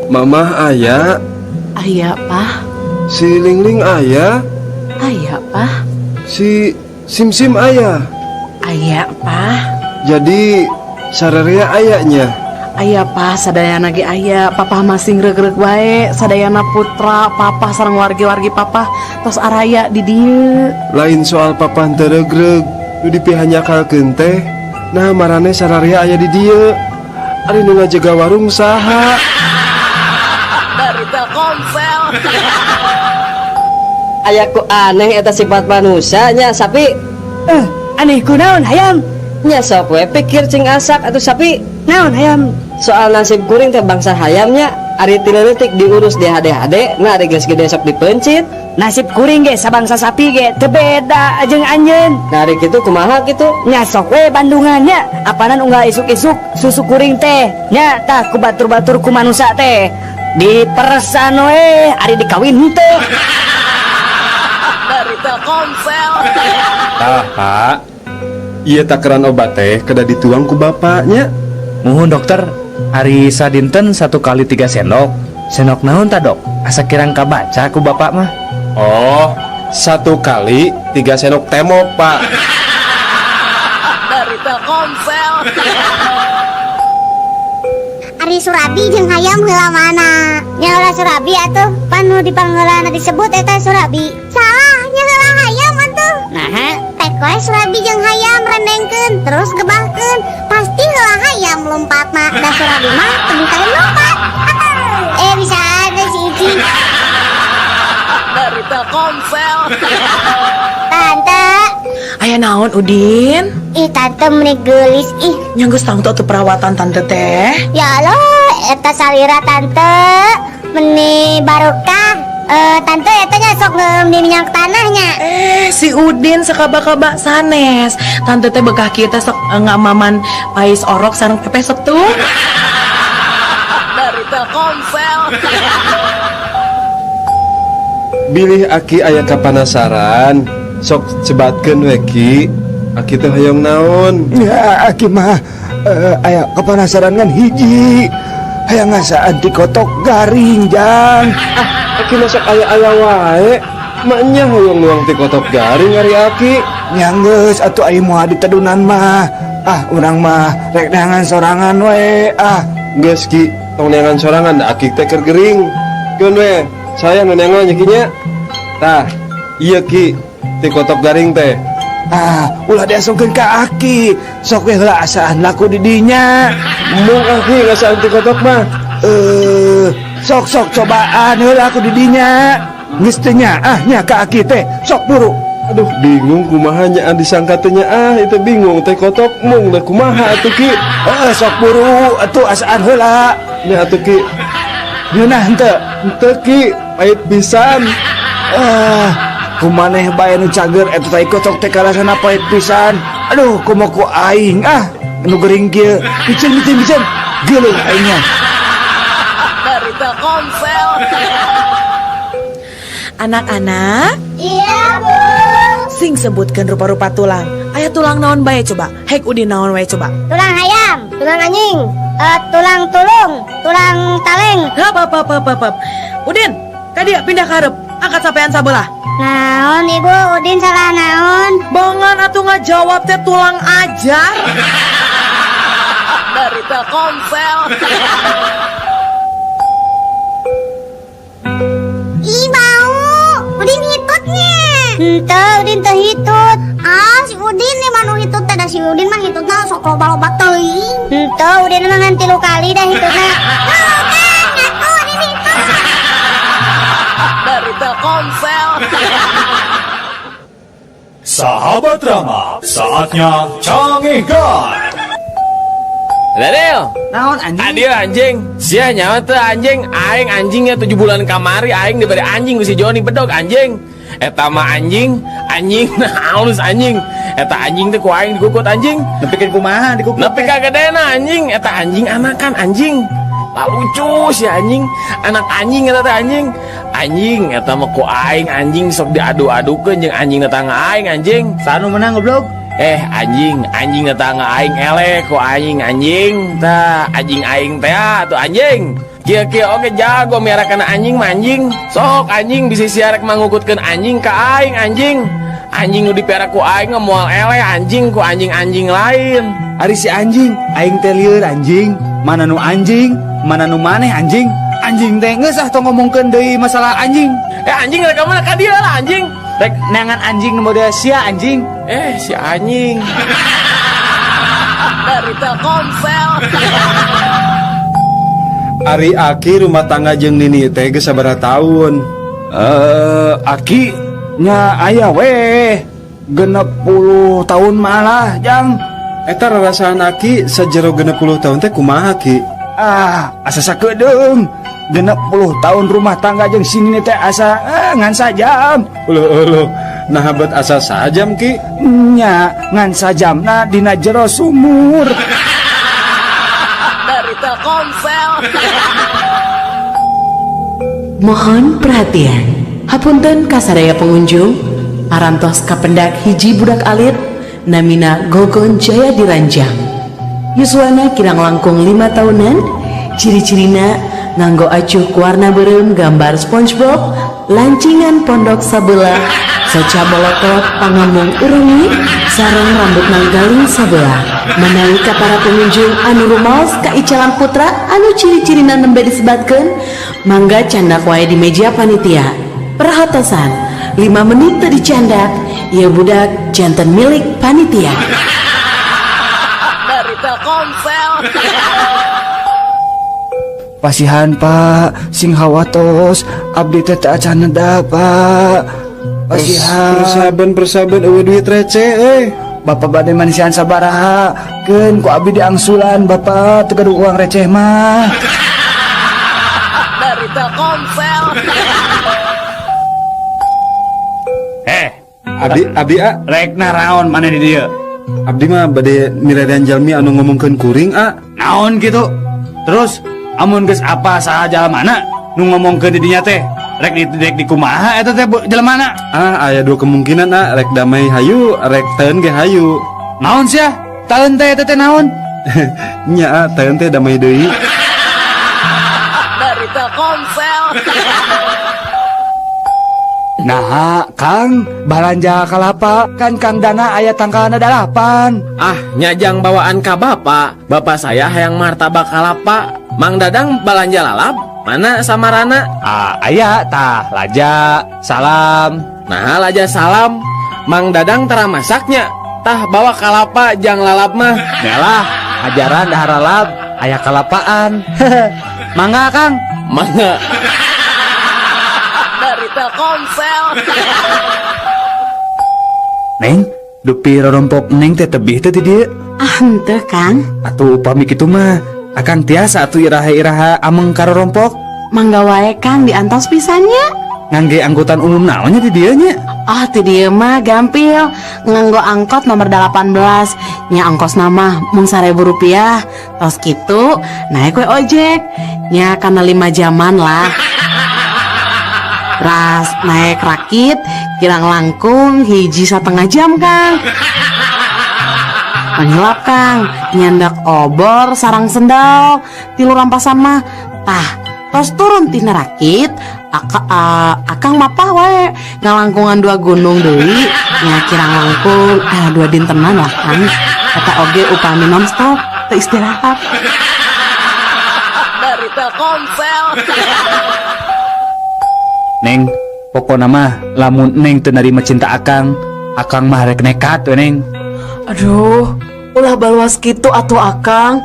Mamah aya. Aya, Pah. Si Lingling aya. Aya, Pah. Si Simsim aya. Aya, Pah. Jadi sararea aya nya. Aya, Pah, sadayana ge aya. Papa masih regreg wae, sadayana putra, papa sareng wargi-wargi papa tos araya di dieu. Lain soal papa teu regreg, nu dipihanyakalkeun teh. Nah, marane sararea aya di dieu. Ari nu ngajaga warung saha? Dari Telkomsel. Aya ku aneh eta sifat manusia nya, Sapi. Eh, aneh kunaon, Hayam? Nya sok we pikir cing asak atuh, Sapi. Naon, Hayam? Soal nasib kuring teh bangsa hayamnya, ari ti leutik diurus di hade-hade, nah ari geus gede sok dipencit. Nasib kuring ge sabangsa sapi ge teu beda jeung anjeun. Nah, ari kitu kumaha kitu? Nya sok we bandungannya, apanan unggal isuk-isuk susu kuring teh nya tah ku batur-batur ku manusa teh diperesan we, ari dikawin henteu. Dari Telkomsel. Tah, Pak. Ieu takaran obat teh kedah dituang ku bapaknya. Muhun, Dokter, ari sadinten 1 kali 3 sendok. Sendok naon ta, Dok? Asa kirang kabaca ku bapak mah. Oh, 1 kali 3 sendok temok, Pak. Dari Telkomsel. Ari Surabi jeung hayam heula mana? Nya heula Surabi atuh, pan nu dipangheulana disebut eta Surabi. Salah, nya heula hayam atuh. Naha? Pek we Surabi jeung hayam rendengkeun terus gebahkeun. Pasti heula hayam lompatna, da Surabi mah teu bisa lompat. Eh, bisa ada si Ici. Dari Telkomsel. Tante. Aya naon, Udin? Ih, Tante meni geulis ih. Nya geus tangtu atuh perawatan Tante teh. Ya Allah, eta salira Tante meni barokah. Eh, Tante eta nya sok ngeueum di minyak tanahnya. Eh, si Udin sakaba-kaba sanes. Tante teh bekah kieu teh sok ngamaman pais orok sareng pepes setung. Dari Telkomsel. Bilih Aki aya kapanasaran, sok sebatkeun we, Ki. Aki teh hoyong naon? Ya, Aki mah aya kepanasaran ngan hiji. Hayang ngasaan tikotok garing, Jang. Ah, Aki mah sok aya-aya wae. Maenya hoyong nuang tikotok garing ari Aki. Nya geus atuh, ari moal ditedunan mah. Ah, urang mah rek neangan sorangan we. Ah. Geus, Ki, tong neangan sorangan da Aki teh keur gering. Keun we, saya nu neangan nya, Ki, nya. Tah, ieu, Ki, tikotok garing teh. Ah, ulah diasungkeun ka Aki. Sok we heula asaan laku di dinya. Mung Aki ngasaan tikotok mah. Eh, sok sok cobaan heula aku di dinya. Geus teu ah nya ka Aki teh. Sok buru. Aduh, bingung kumaha nya disangka teh nya, ah itu bingung teh kotok mung da kumaha atuh, Ki? Eh, sok buru atuh asaan heula. Nya atuh, Ki. Ngeunah henteu? Henteu, Ki, pahit pisan. Ah, kumaneh bae nu cager eta tai kotok teh karasana pahit pisan. Aduh, komo ku aing ah nu gering kieu. Piceun, piceun, piceun. Geuleuh aingnya. Dari Telkomsel. Anak-anak, Iya, Bu. Sing sebutkan rupa-rupa tulang. Aya tulang naon bae coba? Hek Udin, naon wae coba? Tulang ayam, tulang anjing, tulang tulung, tulang taleng. Hap, hap, hap, hap, hap, hap. Udin, tadi pindah ke hareup. Angkat sampean sabelah. Naon, Ibu, Udin salah naon? Bongan atuh ngajawab teh tulang ajar. Dari Telkomsel. Ih, bau. Udin hitutnya. Henteu, Udin teu hitut. Ah, si Udin nih manu hitut teh, da si Udin mah hitutna sok loba-loba teuing. Henteu, Udin mah ngan 3 kali dah hitutna. Tuh kan, ngaku Udin hitut. Dari Telkomsel. Sahabat Rama, saatnya Cangehgar. Daniel, Naon, anjing? Adil anjing. Sia nyawa teh, anjing, aing anjingnya 7 bulan kamari aing diberi anjing ku si Joni bedog, anjing. Eta mah anjing, anjing nah halus anjing. Eta anjing teh ku aing dikukut, anjing. Nepikeun kumaha dikukut? Nepi ka gedena, anjing, eta anjing anakan, anjing. Lah, lucu si anjing, anak anjing eta teh anjing. Anjing eta mah ku aing anjing sok diadu-adukeun jeung anjing tetangga aing, anjing. Saha nu menang, goblok? Eh, anjing, anjing tetangga aing eleh ku anjing anjing. Tah, anjing aing teh atuh anjing. Kieu-kieu oge jago miara kana anjing mah anjing. Sok anjing bisi sia rek mangukutkeun anjing ka aing anjing. Anjing nu dipiara ku aing mah moal eleh anjing ku anjing-anjing lain. Ari si anjing, aing teh lieur anjing. Mana nu anjing, mana nu maneh anjing. Anjing teh geus ah tong ngomongkeun deui masalah anjing. Eh anjing rek ka mana ka dieu lah anjing. Rek neangan anjing nu model sia anjing. Eh si anjing. Dari Telkomsel. Ari Aki rumah tangga jeung Nini teh geus sabaraha tahun? Aki nya aya weh 60 tahun malah jang. Eta rarasaan Aki sajero 60 tahun teh kumaha Ki? Ah, asa sakedeung. 60 tahun rumah tangga jeung si Nini teh asa ngan sajam. Uluh uluh, nah bet asa sajam Ki? Nya ngan sajamna dina jero sumur. Dari Telkomsel. Mohon perhatian. Hapunten kasadaya pengunjung, parantos kapendak hiji budak alit namina Gogon Jaya Diranjang. Yuswana kirang langkung 5 tahunan, ciri-cirina nganggo acuh warna beureum gambar SpongeBob, lancingan pondok sabelah, soca bolotot pangamung urungi, sareng rambut nanggaling sabelah. Menawi ka para pengunjung anu rumaos ka Icalan Putra anu ciri-cirina nembe disebatkeun, mangga candak wae di meja panitia. Perhatosan, 5 menit teu dicandak, ieu budak janten milik panitia. Dari Telkomsel. Pasihan Pak, sing hawatos, abdi teh teu acan neda Pak. Pasihan. Persaben eueuh duit receh euy. Bapak bade manisian sabaraha, keun ku abdi diangsulan Bapak teu gaduh uang receh mah. Dari Telkomsel. Abdi a rek naraon maneh di dieu? Abdi mah bade miredan jalmi anu ngomongkeun kuring a. Naon kitu? Terus amun geus apa saha jalamana nu ngomongkeun di dinya teh? Rek di kumaha eta teh jalamana? Ah, aya dua kemungkinan a, rek damai hayu, rek teun ge hayu. Naon sia? Teun teh eta teh naon? Nya a, teun teh damai deui. Dari Telkomsel. Nah, Kang, balanja kalapa kan Kang Dana aya tangkalna 8. Ah, nyajang bawaan ka bapak. Bapak saya hayang martabak kalapa. Mang Dadang balanja lalap. Mana samarana? Ah, aya tah laja, salam. Nah, laja salam. Mang Dadang tara masaknya. Tah bawa kalapa jang lalap mah. Nelah, ajaran dahar lalap, aya kalapaan. Mangga, Kang. Mangga. Dari Telkomsel. Neng, dupi rorompok neng teh tebih teh di dieu. Ah, henteu, Kang. Atuh upami kitu mah, akang tiasa atuh iraha-iraha ameng ka rorompok. Mangga wae Kang diantos pisannya. Ngangge angkutan umum naonnya di dieu nya? Ah, di dieu mah gampil. Nganggo angkot nomor 18. Nya ongkosna mah mung 1.000 rupiah. Tos kitu naik we ojek. Nya kana 5 jaman lah. Ras naik rakit kirang langkung 1,5 jam Kang. Pangilap Kang, nyandak obor sarang sendal tilu rampasan mah. Tah, tos turun tina rakit, akang mapah wae ngalangkungan 2 gunung deui, nya kirang langkung 2 dintenan lah Kang. Eta oge upami nonstop teu istirahat. Dari Telkomsel. Neng, pokona mah lamun neng teu narima cinta akang, akang mah rek nekat we neng. Aduh, ulah baluas kitu atuh akang.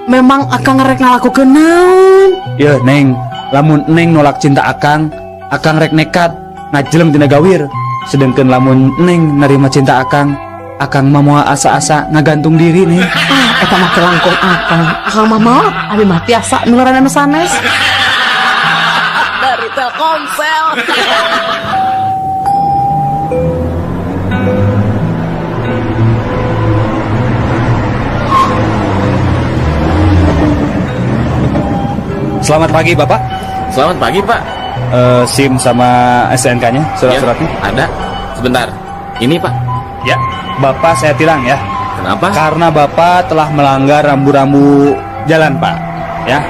Memang akang rek ngalakukeun naon? Yeuh neng, lamun neng nolak cinta akang, akang rek nekat ngajelem tina gawir. Sedengkeun lamun neng narima cinta akang, akang mah moal asa-asa ngagantung diri neng. Ah, eta mah kelangkung akang. Akang mah maot, abi mah tiasa miluran anu sanes. Dari Telkomsel. Selamat pagi Bapak. Selamat pagi Pak. SIM sama SNK-nya, surat-suratnya? Ya, ada. Sebentar. Ini Pak. Ya, Bapak saya tilang ya. Kenapa? Karena Bapak telah melanggar rambu-rambu jalan Pak. Ya.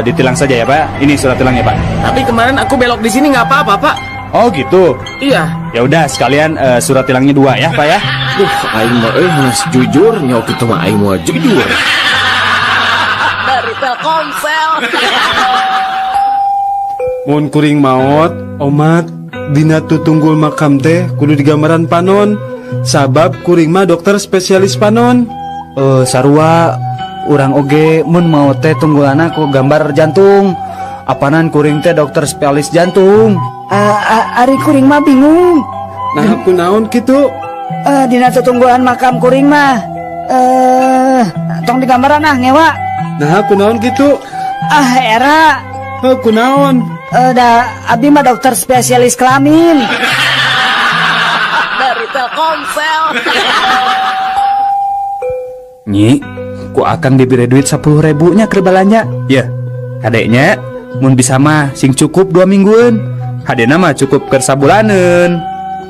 Ditilang saja ya, Pak. Ini surat tilangnya, Pak. Tapi kemarin aku belok di sini nggak apa-apa, Pak. Oh, gitu. Iya. Ya udah, sekalian surat tilangnya dua ya, Pak ya. Duh, aing mah euy geus jujur, nyawa kitu mah aing mah jujur. Dari Telkomsel. Mun kuring maot, omat dina tutunggul makam teh kudu digambaran panon. Sabab kuring mah dokter spesialis panon. Eh, sarua urang oge mun maot teh tunggulana ku gambar jantung. Apanan kuring teh dokter spesialis jantung. Ari kuring mah bingung. Nah, aku naon kitu? Dina tutunggulan makam kuring mah tong digambaran ah, ngewa. Nah, aku naon kitu? Ah, era. Aku naon? Da abi mah dokter spesialis kelamin. Dari Telkomsel. Nyi, ku akang diberi duit 10 ribu nya keur balanja. Ya, kade nya, mun bisa mah sing cukup 2 mingguan. Hadena mah cukup keur sabulaneun.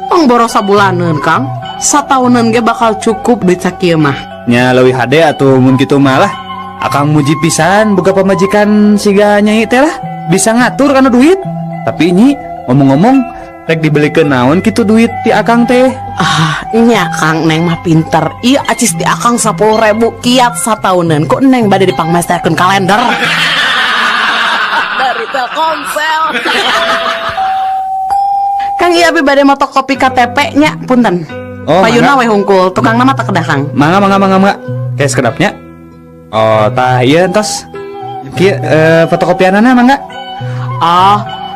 Tong boros sabulaneun, Kang. Sataunan ge bakal cukup duit sakieu mah. Nya leuwih hade atuh mun kitu malah. Akang muji pisan boga pamajikan siga Nyai teh lah. Bisa ngatur kana duit. Tapi Nyi, ngomong-ngomong rek dibelikeun naon kitu duit ti akang teh? Ah, nya Kang, Neng mah pinter. Iya, acis di akang 10 ribu kiat sataunan. Kok Neng bade dipangmesterkeun kalender. Dari Telkomsel. Kang, iya, abi bade motokopi KTP nya, punten. Oh, Payuna mangga. we hungkul, tukang nama tak kedah, Kang. Mangga, mangga, mangga, mangga. Kayak sekedap nya. Oh, tah ieu entos. Kieu fotokopianana, mangga.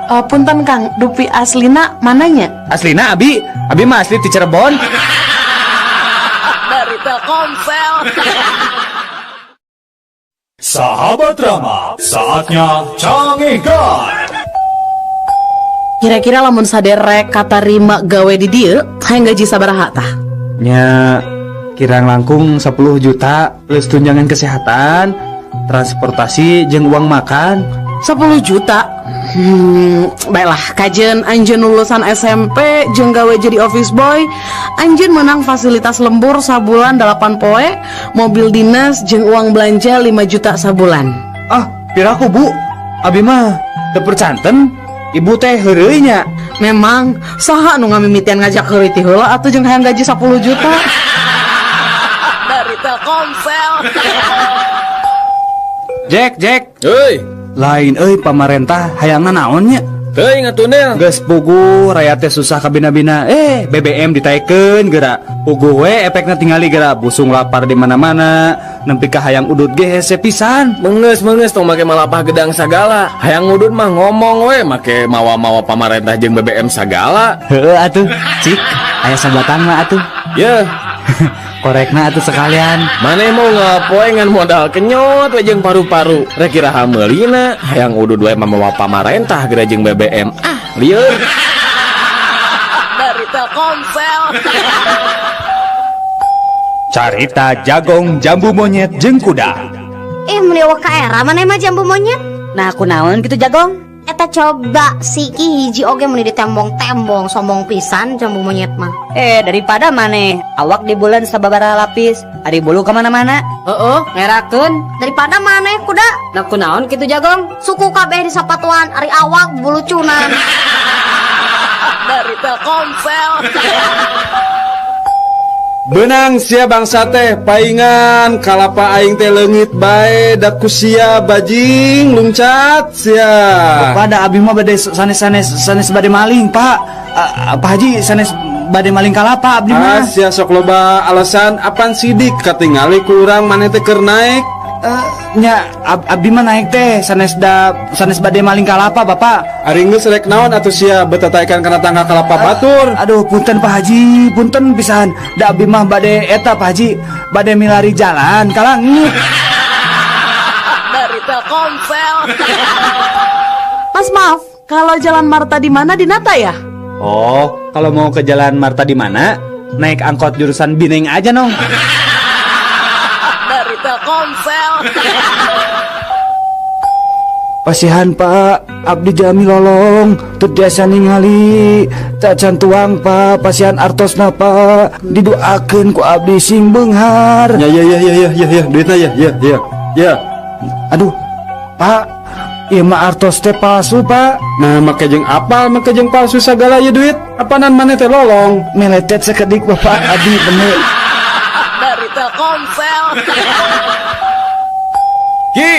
Oh, punten Kang, dupi aslina mananya? Aslina abi, abi mah asli di Cirebon. Dari Telkomsel. Sahabat Rama, saatnya Cangehgar. Kira-kira lamun saderek katarima gawe di dieu, hayang gaji sabaraha tah? Nya kirang langkung 10 juta plus tunjangan kesehatan, transportasi jeung uang makan. 10 juta. Baiklah, kajen anjeun lulusan SMP jeung gawe jadi office boy, anjeun menang fasilitas lembur sabulan 8 poe, mobil dinas jeung uang belanja 5 juta sabulan. Ah, piraku Bu? Abi mah teu percanten. Ibu teh heureuy nya. Memang saha nu ngamimitian ngajak heureuy ti heula atuh jeung hayang gaji 10 juta. Dari Telkomsel. Jack, Jack. Heuy, Lain euy, pamarentah hayangna naon nya? Teuing atuh, Nel. Geus puguh rakyat teh susah kabina-bina. Eh, BBM ditaekeun geura. Puguh we efekna tingali geura busung lapar di mana-mana. Nempi ka hayang udud ge hese pisan. Menges menges, tong make malapah gedang sagala. Hayang ngudud mah ngomong we, make mawa-mawa pamarentah jeung BBM sagala. Heeh atuh, cik, aya sabatang mah atuh. Yeuh, Korekna atuh sekalian. Maneh mau ngapoe ngan modal kenyot we jeung paru-paru. Rek iraha meulina, hayang udud we mawa pamarentah geura jeung BBM. Ah, lieur. Dari Telkomsel. Carita jagong, jambu monyet jeung kuda. Ih, meni euweuh ka era maneh mah jambu monyet. Nah, aku naon gitu jagong? Eta coba siki hiji oge meni ditembong-tembong, sombong pisan jambu monyet mah. Eh, daripada maneh awak di bulan sababaraha lapis, ari bulu kemana-mana. Heeh, ngerakeun. Daripada maneh kuda. Nah, kunaon kitu jagong? Suku kabeh di sapatuan, ari awak bulucunan. Dari Telkomsel. Benang sia bangsa teh paingan kalapa aing teh leungit bae da ku sia, bajing lungcat sia. Pada abi mah bade sanes-sanes sanes bade maling, Pak. Ah, Pak Haji, sanes bade maling kalapa abdi Ah, mah. sia sok loba alasan, apan sidik katingali ku urang maneh teh keur naek. Eh, nya abdi mah naik teh sanes da sanes bade maling kalapa, Bapak. Ari geus rek naon atuh sia betataekan kana tangga kalapa batur? Aduh, punten Pak Haji, punten pisan. Da abdi mah bade eta Pak Haji, bade milari jalan ka langit. Dari Telkomsel. Mas, maaf, kalau Jalan Marta di mana di Nata ya? Oh, kalau mau ke Jalan Marta di mana? Naik angkot jurusan Bineng aja, Nong. Dari Telkomsel. Pasihan Pak, abdi jalmi lolong, teu tiasa ningali, tacan tuang Pak, pasihan artosna Pak, didoakeun ku abdi sing beunghar. Ya ya ya ya ya ya ya, duitna ya ya ya. Ya. Aduh, Pak, ieu mah artos teh palsu, Pak. Nah, make jeung apal, make jeung palsu sagala ieu duit. Apanan maneh teh lolong? Meletet sekedik Bapak, abdi bener. Dari Telkomsel. Ki,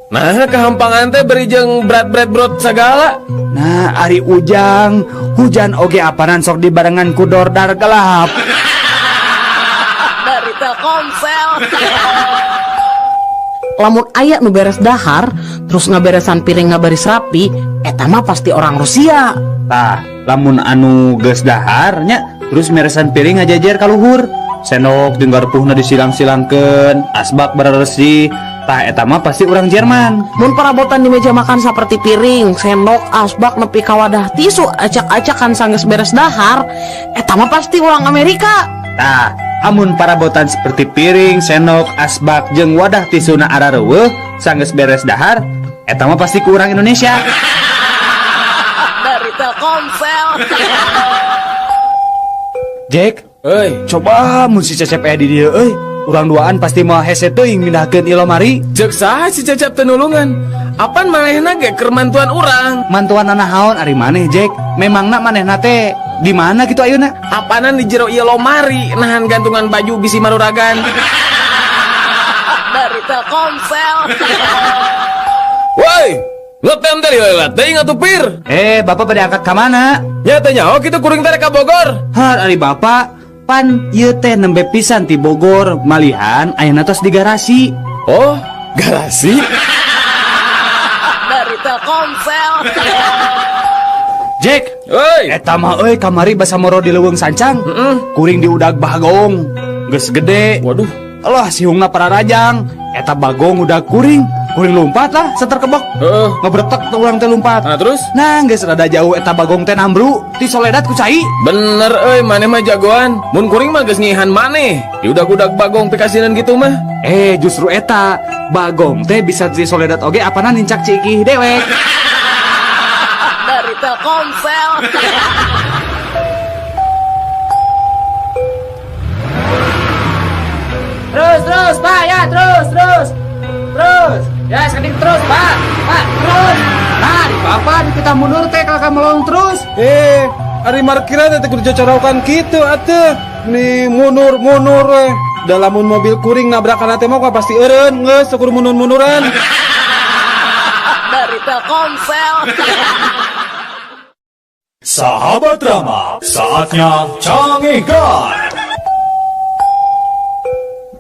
nah kehampangan teh beri jeung berat-berat brot sagala. Nah, ari ujang, hujan oge apanan sok dibarengan ku dordar gelap. Dari Telkomsel. Lamun aya nu beres dahar, terus ngaberesan piring ngabaris rapi, eta mah pasti orang Rusia. Tah, lamun anu geus dahar nya, terus meresan piring ngajajar ka luhur. Sendok jeung garpuhna disilang-silangkeun, asbak beresih. Tah eta mah pasti urang Jerman. Mun perabotan di meja makan seperti piring, sendok, asbak nepi ka wadah tisu acak-acakan sanggeus beres dahar, eta mah pasti urang Amerika. Tah, amun parabotan seperti piring, sendok, asbak jeung wadah tisuna arareuweuh sanggeus beres dahar, eta mah pasti ku urang Indonesia. Dari Telkomsel. Jack, euy, coba mun si Cecep aya di dieu euy. Urang duaan pasti moal hese teuing mindahkeun ieu lomari. Ceuk saha si Cecep teu nulungan? Apan manehna ge keur mantuan urang? Mantuan naon ari maneh, Jack? Memangna manehna teh di mana kitu ayeuna? Apanan di jero ieu lomari nahan gantungan baju bisi maruragan. Dari Telkomsel. Woi, ngetem teh lila teuing atuh pir. Bapak pada angkat ka mana? Nya teh nyaho kitu kuring teh ka Bogor. Har ari bapak pan ieu teh nembe pisan ti Bogor, malihan ayeuna tos di garasi. Oh, garasi? Dari Telkomsel. Jack, euy, eta mah euy kamari basa moro di leuweung sancang. Kuring diudag bagong. Geus gede. Waduh. Alah sihungna pararajang. Eta bagong udah kuring. Kuring lompat lah, seter kebok. Heeh. Ngebretek tuh urang teh lompat. Nah, terus? Nah, geus rada jauh eta bagong teh nambru, ti soledat ku cai. Bener euy, maneh mah jagoan. Mun kuring mah geus ngihan maneh. Diudag-udag bagong pikasinan gitu mah. Justru eta bagong teh bisa ti soledat oge apana nincak cikih dewek. Dari Telkomsel. Terus, terus, Pak, ya, terus, terus. Terus. Ya, sekedik terus, Pak. Pak, terus. Nah, di Bapak di kita mundur teh kalau kamu melong terus. Ari markiran teh kudu cocorokan kitu atuh. Ni mundur-mundur we. Da lamun mobil kuring nabrakan teh mah pasti eureun geus kudu mundur-munduran. Dari Telkomsel. Sahabat Rama, saatnya Cangegan.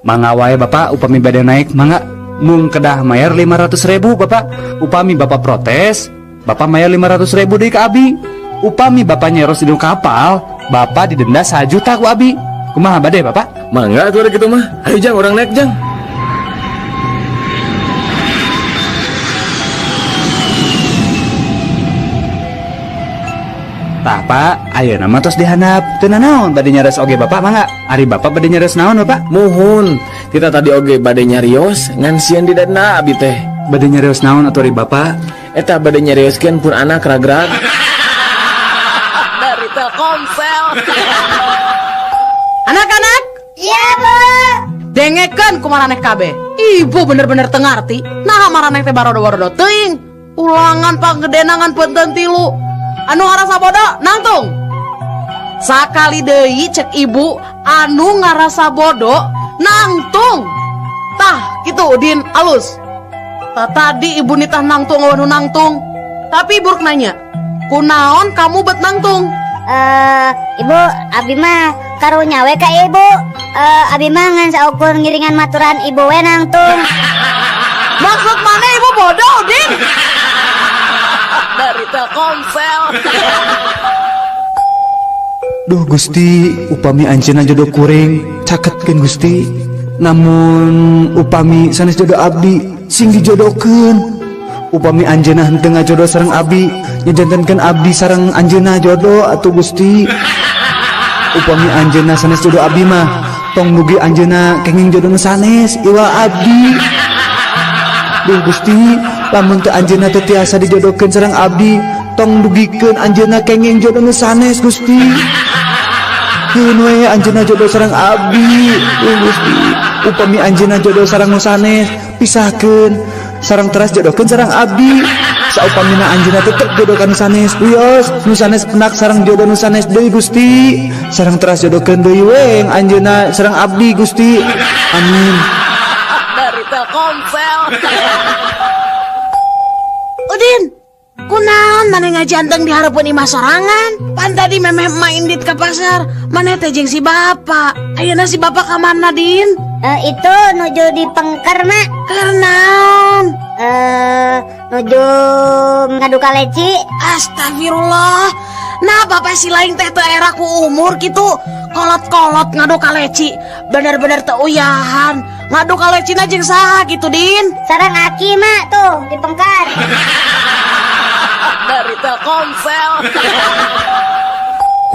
Mangga wae Bapak upami bade naik mangga. Mung kedah mayar 500.000 Bapak. Upami Bapak protes, Bapak mayar 500.000 deui ka abi. Upami Bapak nyeros di kapal, Bapak didenda 1 juta ku abi. Kumaha bade Bapak? Mangga atuh kitu mah. Ayo jang urang naik jang. Tah Pak, ayeuna mah tos dihandap. Teu nanaon bade nyares oge Bapak mangga. Ari Bapak bade nyares naon Bapak? Muhun, kita tadi oge bade nyarios ngan sieun didenda abi teh. Bade nyarios naon atuh ari Bapak? Eta bade nyarioskeun pun anak ragrag. Dari Telkomsel. Anak-anak? Iya, Bu. Dengekeun ku maraneh kabeh. Ibu bener-bener teu ngarti. Naha maraneh teh barodo-barodo teuing. Ulangan panggedenangan penten tilu. Anu ngarasa bodoh nangtung. Sakali deui cek ibu anu ngarasa bodoh nangtung. Tah kitu Udin alus. Tah tadi ibu nitah nangtung anu nangtung. Tapi ibu rek nanya, kunaon kamu bet nangtung? Ibu, abi mah karunya we ka ibu. Abi mah ngan saukur ngiringan maturan ibu we nangtung. Maksud mana ibu bodoh Udin? Dari Telkomsel. Duh Gusti, upami anjeunna jodoh kuring, caketkeun Gusti. Namun upami sanes jodoh abdi, sing dijodohkeun. Upami anjeunna henteu ngajodoh sareng abdi, nyajantenkeun abdi sareng anjeunna jodoh atuh Gusti. Upami anjeunna sanes jodoh abdi mah, tong dugi anjeunna kenging jodoh nu sanes iwal abdi. Duh Gusti, lamun teu anjeunna teu tiasa dijodohkeun sareng abdi, tong dugikeun anjeunna kenging jodoh nu sanes Gusti. Keun we anjeunna jodoh sareng abdi. Duh Gusti, upami anjeunna jodoh sareng nu sanes, Pisahkeun sareng teras jodohkeun sareng abdi. Saupamina anjeunna tetep jodoh ka nu sanes, wios nu sanes pendak sareng jodoh nu sanes deui, Gusti. Sareng teras jodohkeun deui we anjeunna sareng abdi, Gusti. Amin. Dari Telkomsel. Udin, kunaon maneh ngajanteng di hareupeun imah sorangan? Pan tadi memeh emak indit ke pasar, maneh teh jeung si bapak. Ayeuna si bapak ka mana, Din? Itu nuju di pengker, Mak. Keur naon? Nuju ngadu kaleci. Astagfirullah. Nah, bapak si lain teh teu era ku umur gitu. Kolot-kolot ngadu kaleci. Bener-bener teu uyahan. Ngadu kalecina jeung saha gitu, Din? Sareng Aki, Mak, tuh di pengker. Dari Telkomsel.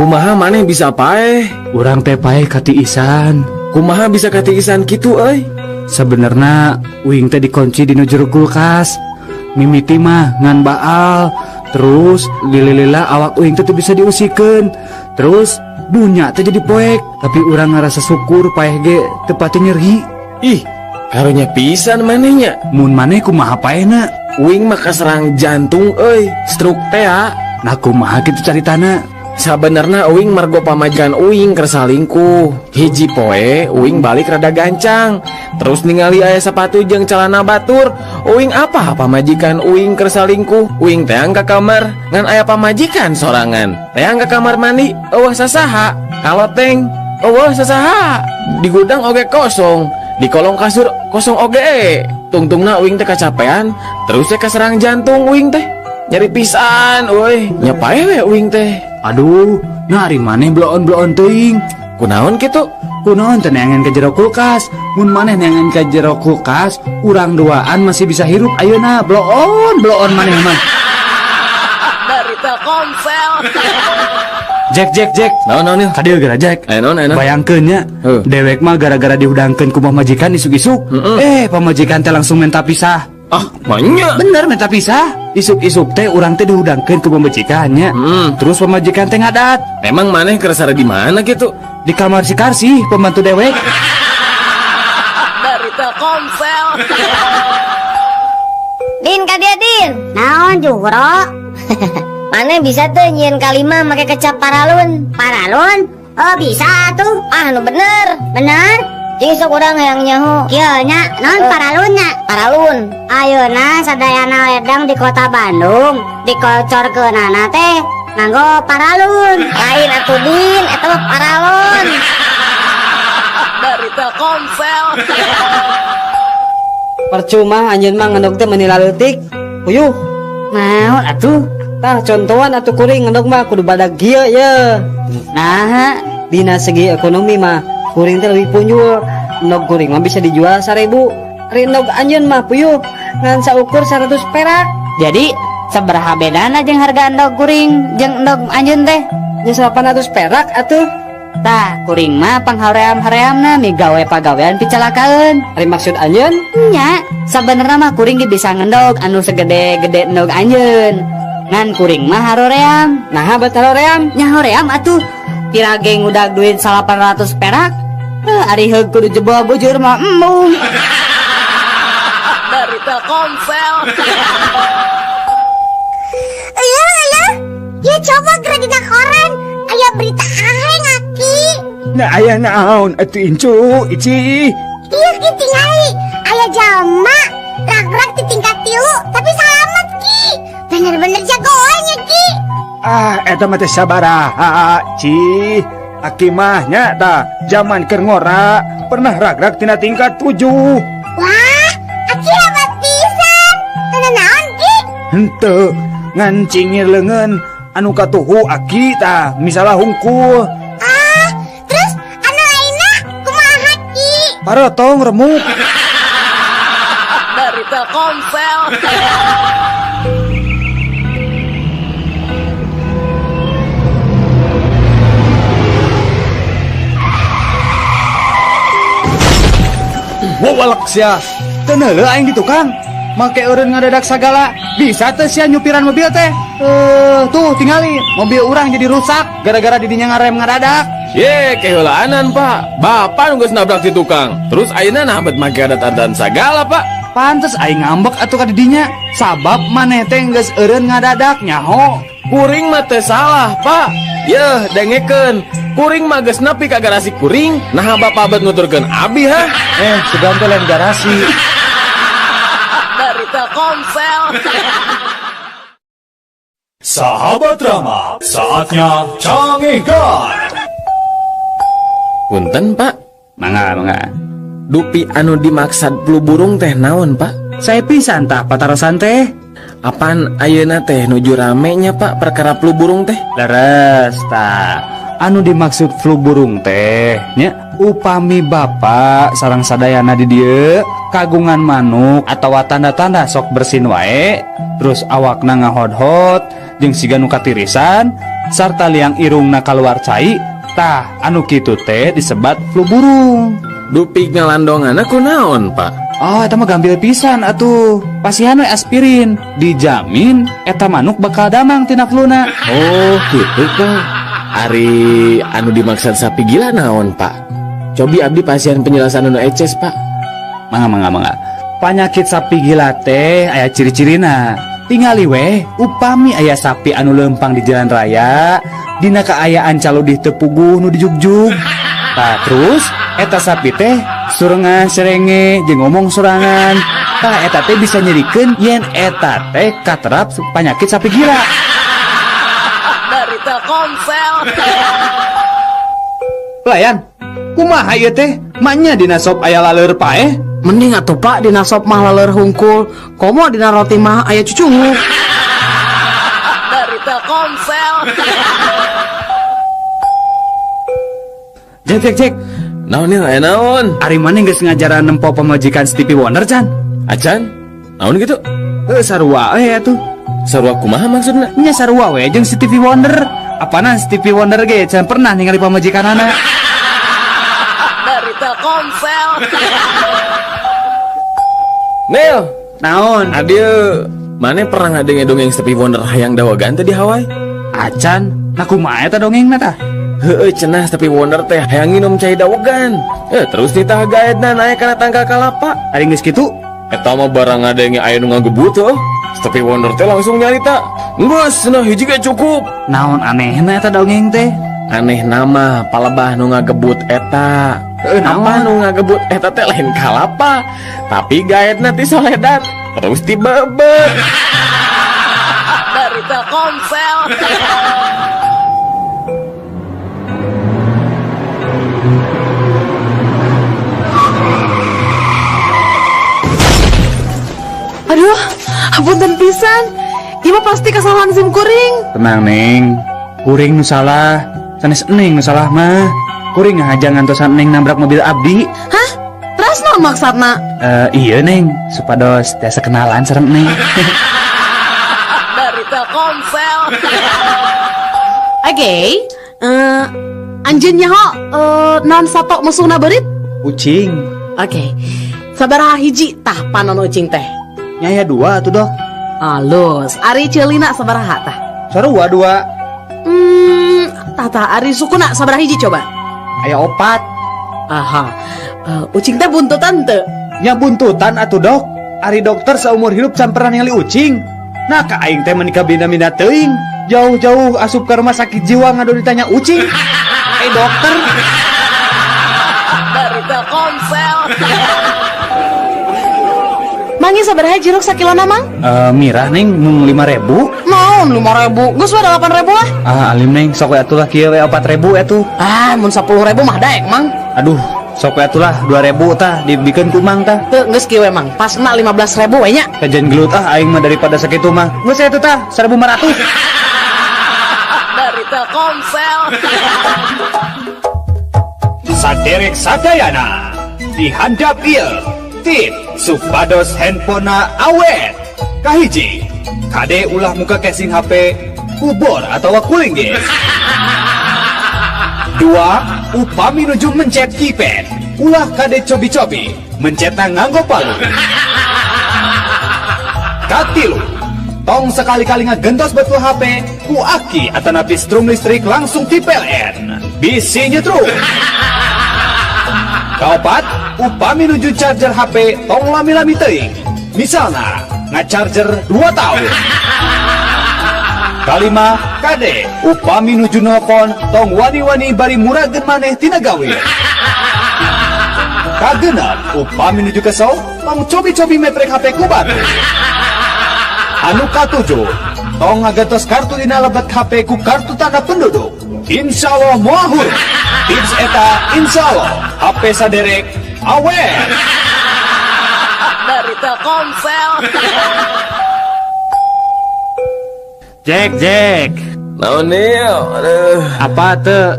Kumaha maneh bisa paeh? Urang teh paeh katiisan. Kumaha bisa katiisan kitu euy? Sebenarnya uing teh dikunci di jero kulkas. Mimiti mah ngan baal. Terus lila-lila awak uing teh teu bisa diusikeun. Terus dunya teh jadi poek. Tapi urang ngarasa syukur paeh ge teu pati nyeri. Ih, karunya pisan manehnya. Mun maneh kumaha paehna? Uing mah kaserang jantung euy, stroke teh ah. Nah, kumaha kitu caritana? Sabenerna uing margo pamajikan uing keur salingkuh. Hiji poe uing balik rada gancang. Terus ningali aya sepatu jeung celana batur. Uing apa pamajikan uing keur salingkuh. Uing teang ka kamar ngan aya pamajikan sorangan. Teang ka kamar mandi euweuh sasaha. Kaloteng euweuh sasaha. Di gudang oge kosong. Di kolong kasur kosong oge. Tungtungna uing teh kacapean, terus teh kaserang jantung uing teh. Nyeri pisan euy, nya paeh we uing teh. Aduh, nah ari maneh bloon-bloon teuing. Kunaon kitu? Kunaon teh neangan ke jero kulkas? Mun maneh neangan ke jero kulkas, urang duaan masih bisa hirup ayeuna. Bloon, bloon maneh mah. Dari Telkomsel. Jack, Jack, Jack. Naon, naon, Nil? Kadieu geura, Jack. Aya naon, aya naon? Bayangkeun nya, Heuh. dewek mah gara-gara dihudangkeun ku pamajikan isuk-isuk. Pamajikan teh langsung minta pisah. Ah, manya. Bener minta pisah. Isuk-isuk teh urang teh dihudangkeun ku pamajikannya. Terus pamajikan teh ngadat. Emang maneh keur sare di mana kitu? Di kamar si Karsi, pembantu dewek. Dari Telkomsel. Din, ka dieu, Din. Naon Juhro? Maneh bisa tuh nyieun kalima make kecap paralun. Paralun? Oh, bisa tuh. Ah, nu bener. Bener? Jeung sok urang hayang nyaho. Kieu nya, naon paralun nya? Paralun. Ayeuna sadayana ledang di kota Bandung dikocorkeunana teh nganggo paralun. Lain atuh, Din, eta mah paralon. Dari Telkomsel. Percuma anjeun mah ngendog teh meuni laleutik. Puyuh. Naon atuh? Tah contohan atuh kuring ngendog mah kudu badag kieu ye. Nah, dina segi ekonomi mah kuring teh leuwih punjul. Endog kuring mah bisa dijual 1000. Ari endog anjeun mah puyuh ngan saukur 100 perak. Jadi sabaraha bedana jeung harga endog kuring jeung endog anjeun teh? Nya 800 perak atuh. Tah, kuring mah panghaream-hareamna migawe pagawean picalakaeun. Ari maksud anjeun? Nya, sabenerna mah kuring ge bisa ngendog anu segede-gede endog anjeun. Ngan kuring mah haroream. Naha bet haroream? Nya hoream atuh. Pira ge ngudag duit 800 perak. Ari heug kudu jebol bujur mah embung. Dari Telkomsel. Iya, iya. Ya coba geura dina koran. Aya berita aheng aki. Nah, aya naon atuh incu, ici. Iya ki tingali. Aya jalma ragrak di tingkat 3 tapi salamet ki. Bener-bener jagoannya ki. Ah, eta mah teh sabaraha, ci. Aki mah nya tah zaman keur ngora pernah ragrak tina tingkat 7. Wah, aki hebat pisan. Teu naon ki? Henteu, ngan cingir leungeun anu katuhu aki tah misalah hungkul. Ah, terus anu lainna kumaha ki? Parotong remuk. Dari Telkomsel. Wawalak sia. Teu neuleuh aing di tukang. Make eureun ngadadak sagala. Bisa teh sia nyupiran mobil teh. Tuh tingali mobil urang jadi rusak gara-gara didinya ngarem ngadadak. Ye, keheulaanan, Pak. Bapak nu geus nabrak si tukang. Terus ayeuna nah bet make adat-adatan sagala, Pak. Pantes aing ngambek atuh ka didinya. Sabab maneh teh geus eureun ngadadak nyaho. Kuring mah teu salah, Pak. Yeuh, dengekeun. Kuring mah geus nepi ka garasi kuring, naha bapak bet nuturkeun abi ha? Sugan teh lain garasi. Dari Telkomsel. Sahabat Rama, saatnya Cangehgar. Punten, Pak. Mangga, mangga. Dupi anu dimaksad flu burung teh naon, Pak? Saya pisan tah patarosan teh. Apan ayeuna teh nuju rame nya, Pak, perkara flu burung teh? Leres tah. Anu dimaksud flu burung teh nya upami bapak sareng sadayana di dieu kagungan manuk atawa tanda-tanda sok bersin wae, terus awakna ngahodhot jeung siga nu katirisan sarta liang irungna kaluar cai, tah anu kitu teh disebat flu burung. Dupi ngalandonganna kunaon, Pak? Oh, eta mah gampil pisan atuh. Pasihan we aspirin, dijamin eta manuk bakal damang tina fluna. Oh, gitu, Pak. Ari anu dimaksud sapi gila naon, Pak? Cobi abdi pasihan penjelasan anu eces, Pak. Mangga, mangga, mangga. Panyakit sapi gila teh aya ciri-cirina. Tingali weh, upami aya sapi anu lempang di jalan raya, dina kaayaan caludih teu puguh nu dijugjug. Tah terus eta sapi teh surengan serenge jeung ngomong sorangan. Tah eta teh bisa nyerikeun yen eta teh katerap panyakit sapi gila. Dari Telkomsel. Pelayan, kumaha ieu teh? Manya dina sop aya laleur paeh? Mending atuh Pak dina sop mah laleur hungkul, komo dina roti mah aya cucungu. Dari Telkomsel. Cek cek cek. Naon ieu aya naon? Ari maneh geus ngajaran nempo pamajikan Stevie Wonder can? Acan? Naon kitu? Heuh sarua we atuh. Sarua kumaha maksudna? Nya sarua we jeung Stevie Wonder. Apana Stevie Wonder ge can pernah ningali pamajikanana. Dari Telkomsel. Nel, naon? Adil, maneh pernah ngadenge dongeng Stevie Wonder hayang dawagan teh di Hawaii? Acan, nah kumaha eta dongengna tah? Heueuh cenah Stevie Wonder teh hayang nginum cai dawegan. Terus ditah gaetna naek kana tangkal kalapa. Ari geus kitu? Eta mah barang ngadenge aya nu ngagebut heuh. Stevie Wonder teh langsung nyarita, "Geus cenah hiji ge cukup." Naon anehna eta dongeng teh? Aneh nama palebah nu ngagebut eta. Apa nu ngagebut eta teh lain kalapa, tapi gaetna ti soledat terus dibebet. Dari Telkomsel. Aduh, hapunten pisan. Ieu mah pasti kesalahan sim kuring. Tenang, Neng. Kuring nu salah, sanes Neng nu salah mah. Kuring ngahaja ngantosan Neng nabrak mobil abdi. Hah? Terus naon maksudna? Iya Neng, supados tiasa kenalan sareng Neng. Dari Telkomsel. Oke, anjeun nyaho naon sato musuhna beurit? Ucing. Oke. Sabaraha hiji tah panon ucing teh? Nya aya 2 atuh, Dok. Alus, ari ceulina sabaraha tah? Sarua 2. Tah tah ari sukuna sabaraha hiji coba? Aya 4. Aha. Ucing teh buntutan teu? Nya buntutan atuh, Dok. Ari dokter saumur hidup can pernah ningali ucing. Nah ka aing teh meuni kabina-bina teuing. Jauh-jauh asup ka rumah sakit jiwa ngadu ditanya ucing. Dokter. Dari Telkomsel. Mangi sabaraha jeruk sakilona, Mang? Mirah, Neng, mung 5.000. Naon 5.000? Geus we 8.000 lah. Ah, alim Neng, sok we atuh lah kieu we 4.000 atuh. Ah, mun 10.000 mah daek, Mang. Aduh, sok we atuh lah 2.000 tah dibikeun ku Mang tah. Teu geus kieu we, Mang. Pasna 15.000 we nya. Kajian gelut ah aing mah daripada sakitu mah. Geus atuh tah 1.500. Dari Telkomsel. Saderek sadayana dihandap ieu. Tip supados handphonena awet. Kahiji, kade ulah muka casing HP kubor atau kuling ge. 2, upami nuju mencet keypad, ulah kade cobi-cobi mencetna nganggo palu. Katilu, tong sekali-kali ngagentos betul HP ku aki atanapi strum listrik langsung ti PLN. Bisi nyetrum. Kaopat, Upami nuju charger HP tong lami-lami teuing. Misalna ngacharger 2 tahun. Kalima, kade upami nuju nelpon tong wani-wani bari murageun maneh tina gawe. Kagenep, upami nuju kesel tong cobi-cobi meprek HP ku batur. Anu katujuh, tong ngagantos kartu dina lebet HP ku kartu tanda penduduk. Insya Allah moal hurung. Tips eta insya Allah HP saderek awet. Dari Telkomsel. Jack, Jack. Naon nih? Aduh. Apa tuh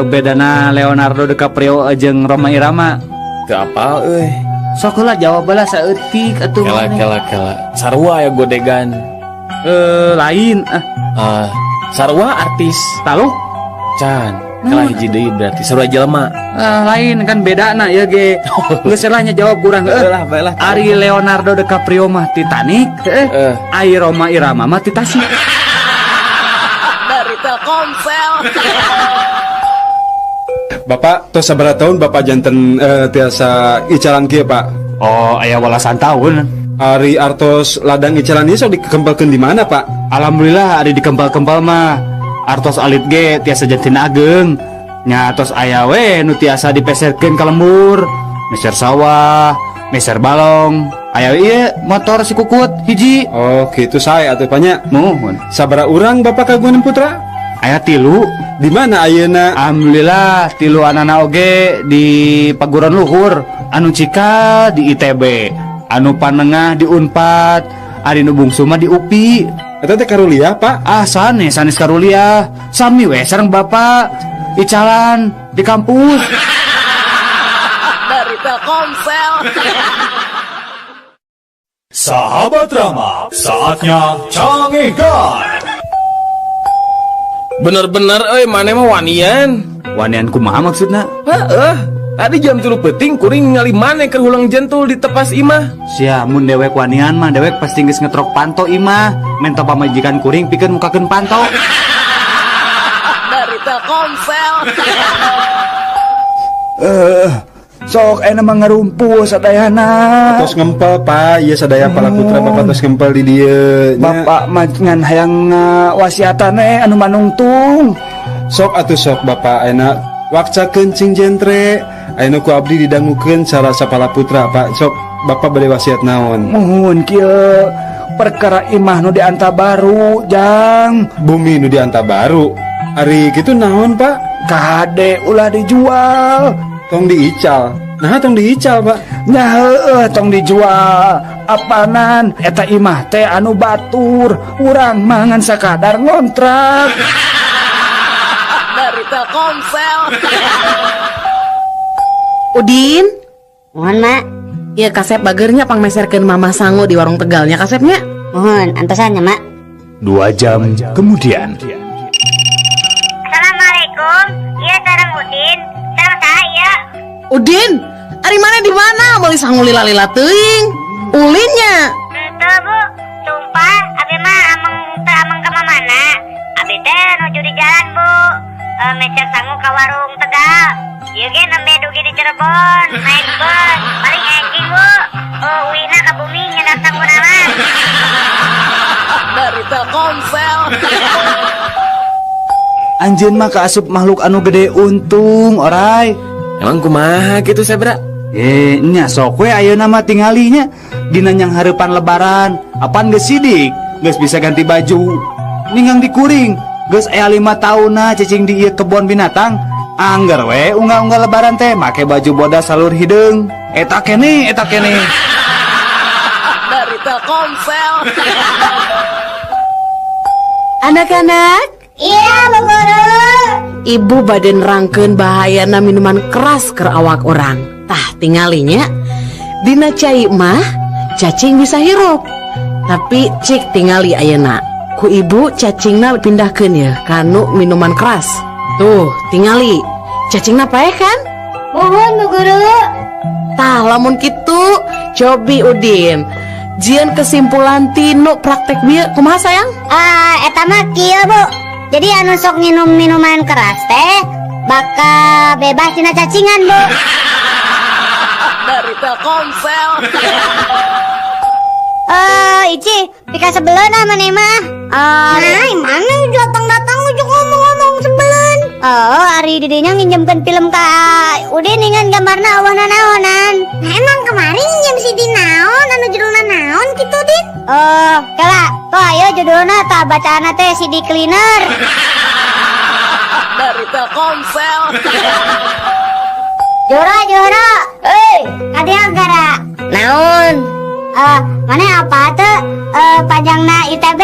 bedana Leonardo DiCaprio jeung Rhoma Irama? Teu apal euy. Sok lah jawab lah saeutik atuh. Kela kela kela. Sarua ya godegan. Lain ah. Ah, sarua artis. Taluk? Can. Kela hiji deui berarti sarua jelema. Ah, lain kan bedana ya ge. Geus lah nya jawab kurang Heuh lah, bae lah. Ari Leonardo DiCaprio mah Titanic, heuh. Ari Rhoma Irama mah Titasik. Dari Telkomsel. Bapak tos sabaraha tahun Bapak janten tiasa icalan kieu, Pak? Oh, aya walasan tahun. Ari artos ladang icalan ieu sok dikempelkeun di mana, Pak? Alhamdulillah ari dikempel-kempel mah artos alit ge tiasa janten ageng. Nya tos aya we nu tiasa dipeserkeun ka lembur, meser sawah, meser balong. Aya ieu motor si kukut hiji. Oh, kitu sae atuh nya. Muhun. Sabaraha urang Bapak kagungan putra? Aya 3. Di mana ayeuna? Alhamdulillah 3 anana oge di paguron luhur, anu cikal di ITB, anu panengah di Unpad, ari nu bungsu mah di UPI. Eta teh karuliah, Pak? Ah, sanes, sanes karuliah. Sami we sareng Bapak icalan di kampus. Dari Telkomsel. Sahabat Rama, saatnya cangegan. Bener-bener euy maneh mah wanian. Wanian kumaha maksudna? Heeh. Tadi jam 3 peuting kuring ningali maneh keur hulang jentul di tepas imah. Sia mun dewek wanian mah dewek pasti geus ngetrok panto imah. Menta pamajikan kuring pikeun mukakeun panto. Dari Telkomsel. Sok enak mah ngarumpul sadayana. Tos ngempel, Pak. Ieu sadaya pala putra Bapak tos ngempel di dieu. Nya. Bapak mah ngan hayang wasiatan anu manungtung. Sok atuh sok Bapak ayeuna wakcakeun cing jentre. Ayeuna ku abdi didangukeun cara sapala putra, Pak. Sok Bapak bade wasiat naon? Muhun kieu perkara imah nu dianta baru, Jang. Bumi nu dianta baru. Ari kitu naon, Pak? Kade ulah dijual. Tong diical. Nah, tong diical, Pak. Nya heueuh tong dijual. Apanan eta imah teh anu batur, urang mah ngan sakadar ngontrak. Dari Telkomsel. Udin, Mohon, Mak. Iya kasep bagernya pangmeserkeun Mama sangu di warung Tegalnya kasepnya. Mohon, antosan nya, Mak. 2 jam kemudian. Assalamualaikum. Iya sareng Udin. Sareng saha ieu? Udin, ari mana di mana? Meuli sangu lila-lila teuing. Ulinnya. Henteu, Bu. Sumpah, abi mah ameng teu ameng ka mana. Abi teh nuju di jalan, Bu. Meser sangu ka warung Tegal. Ieu ge nembe dugi di Cirebon, naik bus, paling enjing, Bu. Oh, uina ka bumi nyedak sanguna mah. Dari Telkomsel. Anjeun mah kaasup makhluk anu gede untung, orai. Emang kumaha kitu Sebra? Nya sok we ayeuna mah tinggalinya dina nyang hareupan lebaran, apan geus sidik, geus bisa ganti baju. Ninggang dikuring, geus aya 5 taunna cicing di ieu kebon binatang. Angger we unggal-unggal lebaran teh make baju bodas salur hideung. Eta kene, eta kene. Dari Telkomsel. Anak-anak, Iya, Bu Guru. Ibu bade nerangkeun bahayana minuman keras keur awak orang. Tah tingalinya dina cai mah cacing bisa hirup. Tapi cik tingali ayeuna. Ku ibu cacingna pindahkeun ya kanu minuman keras. Tuh, tingali. Cacingna paeh kan? Muhun, Bu Guru. Tah lamun kitu cobi Udin. Jian kesimpulan tinu praktek bieu kumaha sayang? Ah, eta mah kieu, Bu. Jadi anu sok nginum minuman keras teh bakal bebas tina cacingan, Bu. Dari Telkomsel. Eh, Ici, pika sebeleun ah maneh mah. Nah, mana datang-datang ujuk ngomong-ngomong sebeleun. Oh, ari didinya nginjemkeun film ka Udin dengan gambarna awana naonan. Nah, emang kemarin nginjem CD naon anu judulna naon kitu, Din? Oh, kela, tuh ayo judulna tah bacaanna teh CD cleaner. Dari Telkomsel. Jora, Jora. Eh, kadieu gara. Naon? Eh, mana apa tuh? Eh, panjangna ITB?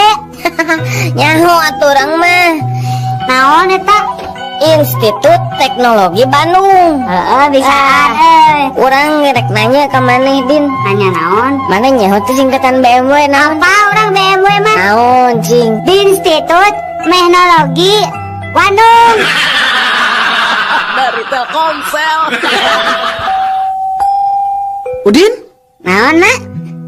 Nyaho atuh urang mah. Naon eta? Institut Teknologi Bandung. Heeh, bisaan euy. Urang rek nanya ka maneh, Din. Nanya naon? Maneh nyaho teh singkatan BMW naon? Apa urang BMW mah? Naon, cing? Di Institut Teknologi Bandung. Dari Telkomsel. Udin, Naon, Mak?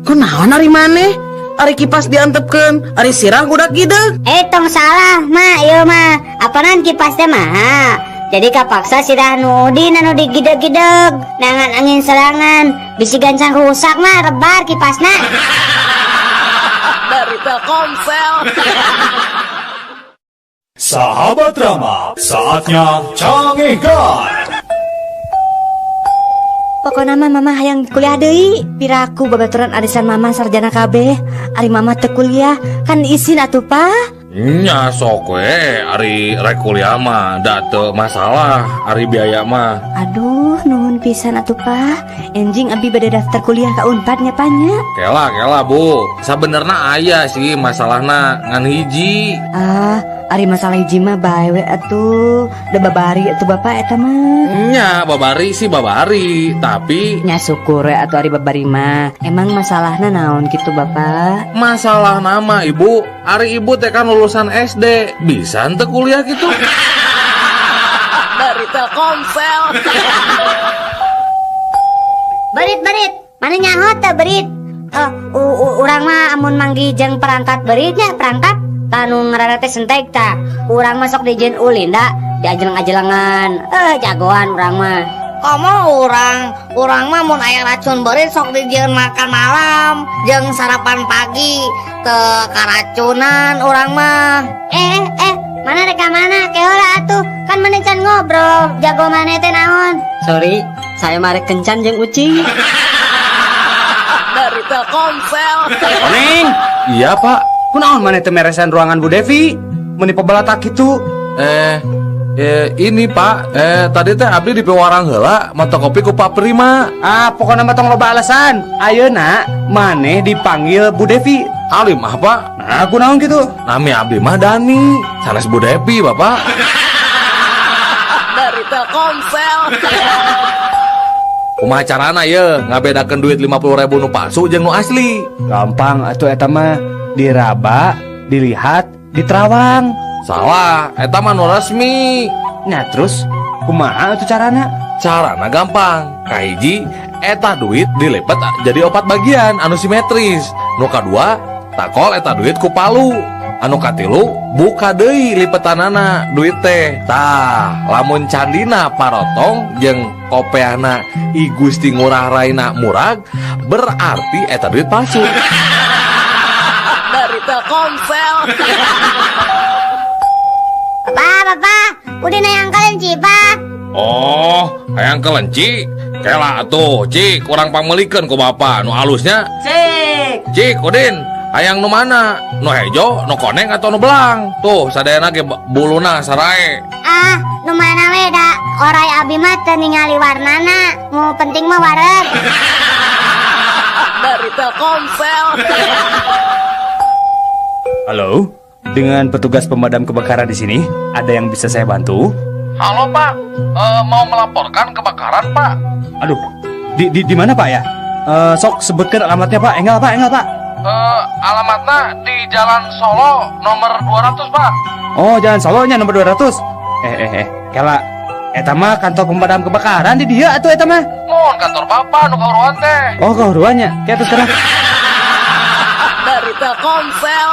Kunaon ari maneh? Ari kipas diantepkeun, ari sirah gudak gideg. Eh, tong salah, Mak, ieu mah. Apanan kipas teh mah? Jadi kapaksa sirah nu Udin anu digideg-gideg. Nangan angin serangan, bisi gancang rusak mah rebar kipasna. Dari Telkomsel. Sahabat Rama, saatnya Cangegan. Pokokna mah Mama hayang kuliah deui. Piraku babaturan arisan Mama sarjana kabeh. Ari Mama teu kuliah, kan isin atuh, Pa. Nya sok we ari rek kuliah mah da teu masalah ari biaya mah. Aduh, nuhun pisan atuh, Pa. Enjing abi bade daftar kuliah ka Unpad nya, Pa, nya. Kela kela, Bu. Sabenerna aya sih masalahna ngan hiji. Ah, ari masalah hiji mah bae we atuh. Da babari atuh Bapak eta mah. Nya babari sih babari, tapi Nya syukur we atuh ari babari mah. Emang masalahna naon gitu, Bapak? Masalah nama Ibu, ari Ibu teh kan lulusan SD, bisa henteu kuliah gitu? Dari Telkomsel. Berit, berit. Mana nyaho teh berit? Eh, urang mah amun manggih jeung perangkat beritnya, perangkat tanu ngaranna teh sentek tah. Urang mah sok dijieun ulin da, diajeleng-ajelengan. Eh, jagoan urang mah. Komo urang, urang mah mun aya racun beurit sok dijieun makan malam jeung sarapan pagi, teu karacunan urang mah. Eh, eh, mana rek ka mana? Kehola atuh. Kan maneh can ngobrol. Jago maneh teh naon? Sorry, saya mah rek kencan jeung ucing. Dari Telkomsel. Koneng, Iya, Pak. Kunaon maneh teu meresan ruangan Bu Devi? Meuni pabalatak kitu. Eh, eh ini Pak, eh tadi teh abdi di pewarang heula mata kopi ku Pak Prima. Ah, pokoknya mah tong loba alasan. Ayeuna maneh dipanggil Bu Devi. Alim ah, Pak. Nah, kunaon gitu? Nami abdi mah Dani, sanes Bu Devi, Bapak. Dari Telkomsel. Kumaha carana ye ngabedakeun duit 50.000 nu palsu jeung nu asli? Gampang atuh eta mah, diraba, dilihat, diterawang. Salah, eta mah nu resmi. Nah, terus kumaha atuh carana? Carana gampang. Kahiji, eta duit dilipet jadi opat bagian anu simetris. Nu kadua, takol eta duit ku palu. Anu katilu, buka deui lipetanana duit teh. Tah, lamun candina parotong jeung kopeana I Gusti Ngurah Raina murag, berarti eta duit palsu. Dari Telkomsel. Bapak, Bapak, udah hayang kelenci, Pak. Oh, hayang kelenci? Kela atuh, Cik, kurang pangmeulikeun ku bapak nu alusnya. Cik. Cik, Udin, hayang nu mana? Nu hejo, nu koneng atau nu belang? Tuh, sadayana ge buluna sarae. Ah, nu mana we da orai abi mah teu ningali warnana. Nu penting mah wareg. Dari Telkomsel. Halo, dengan petugas pemadam kebakaran di sini, ada yang bisa saya bantu? Halo, Pak. Mau melaporkan kebakaran, Pak. Aduh, di mana, Pak ya? Sok sebutkan alamatnya, Pak. Enggal, Pak, enggal, Pak. Alamatnya di Jalan Solo nomor 200, Pak. Oh, Jalan Solonya nomor 200. Eh, eh, eh, kela eta mah kantor pemadam kebakaran di dia atuh eta mah. Mun kantor Bapak nu kahuruan teh. Oh, kahuruannya. Kayak terus sekarang. Dari Telkomsel.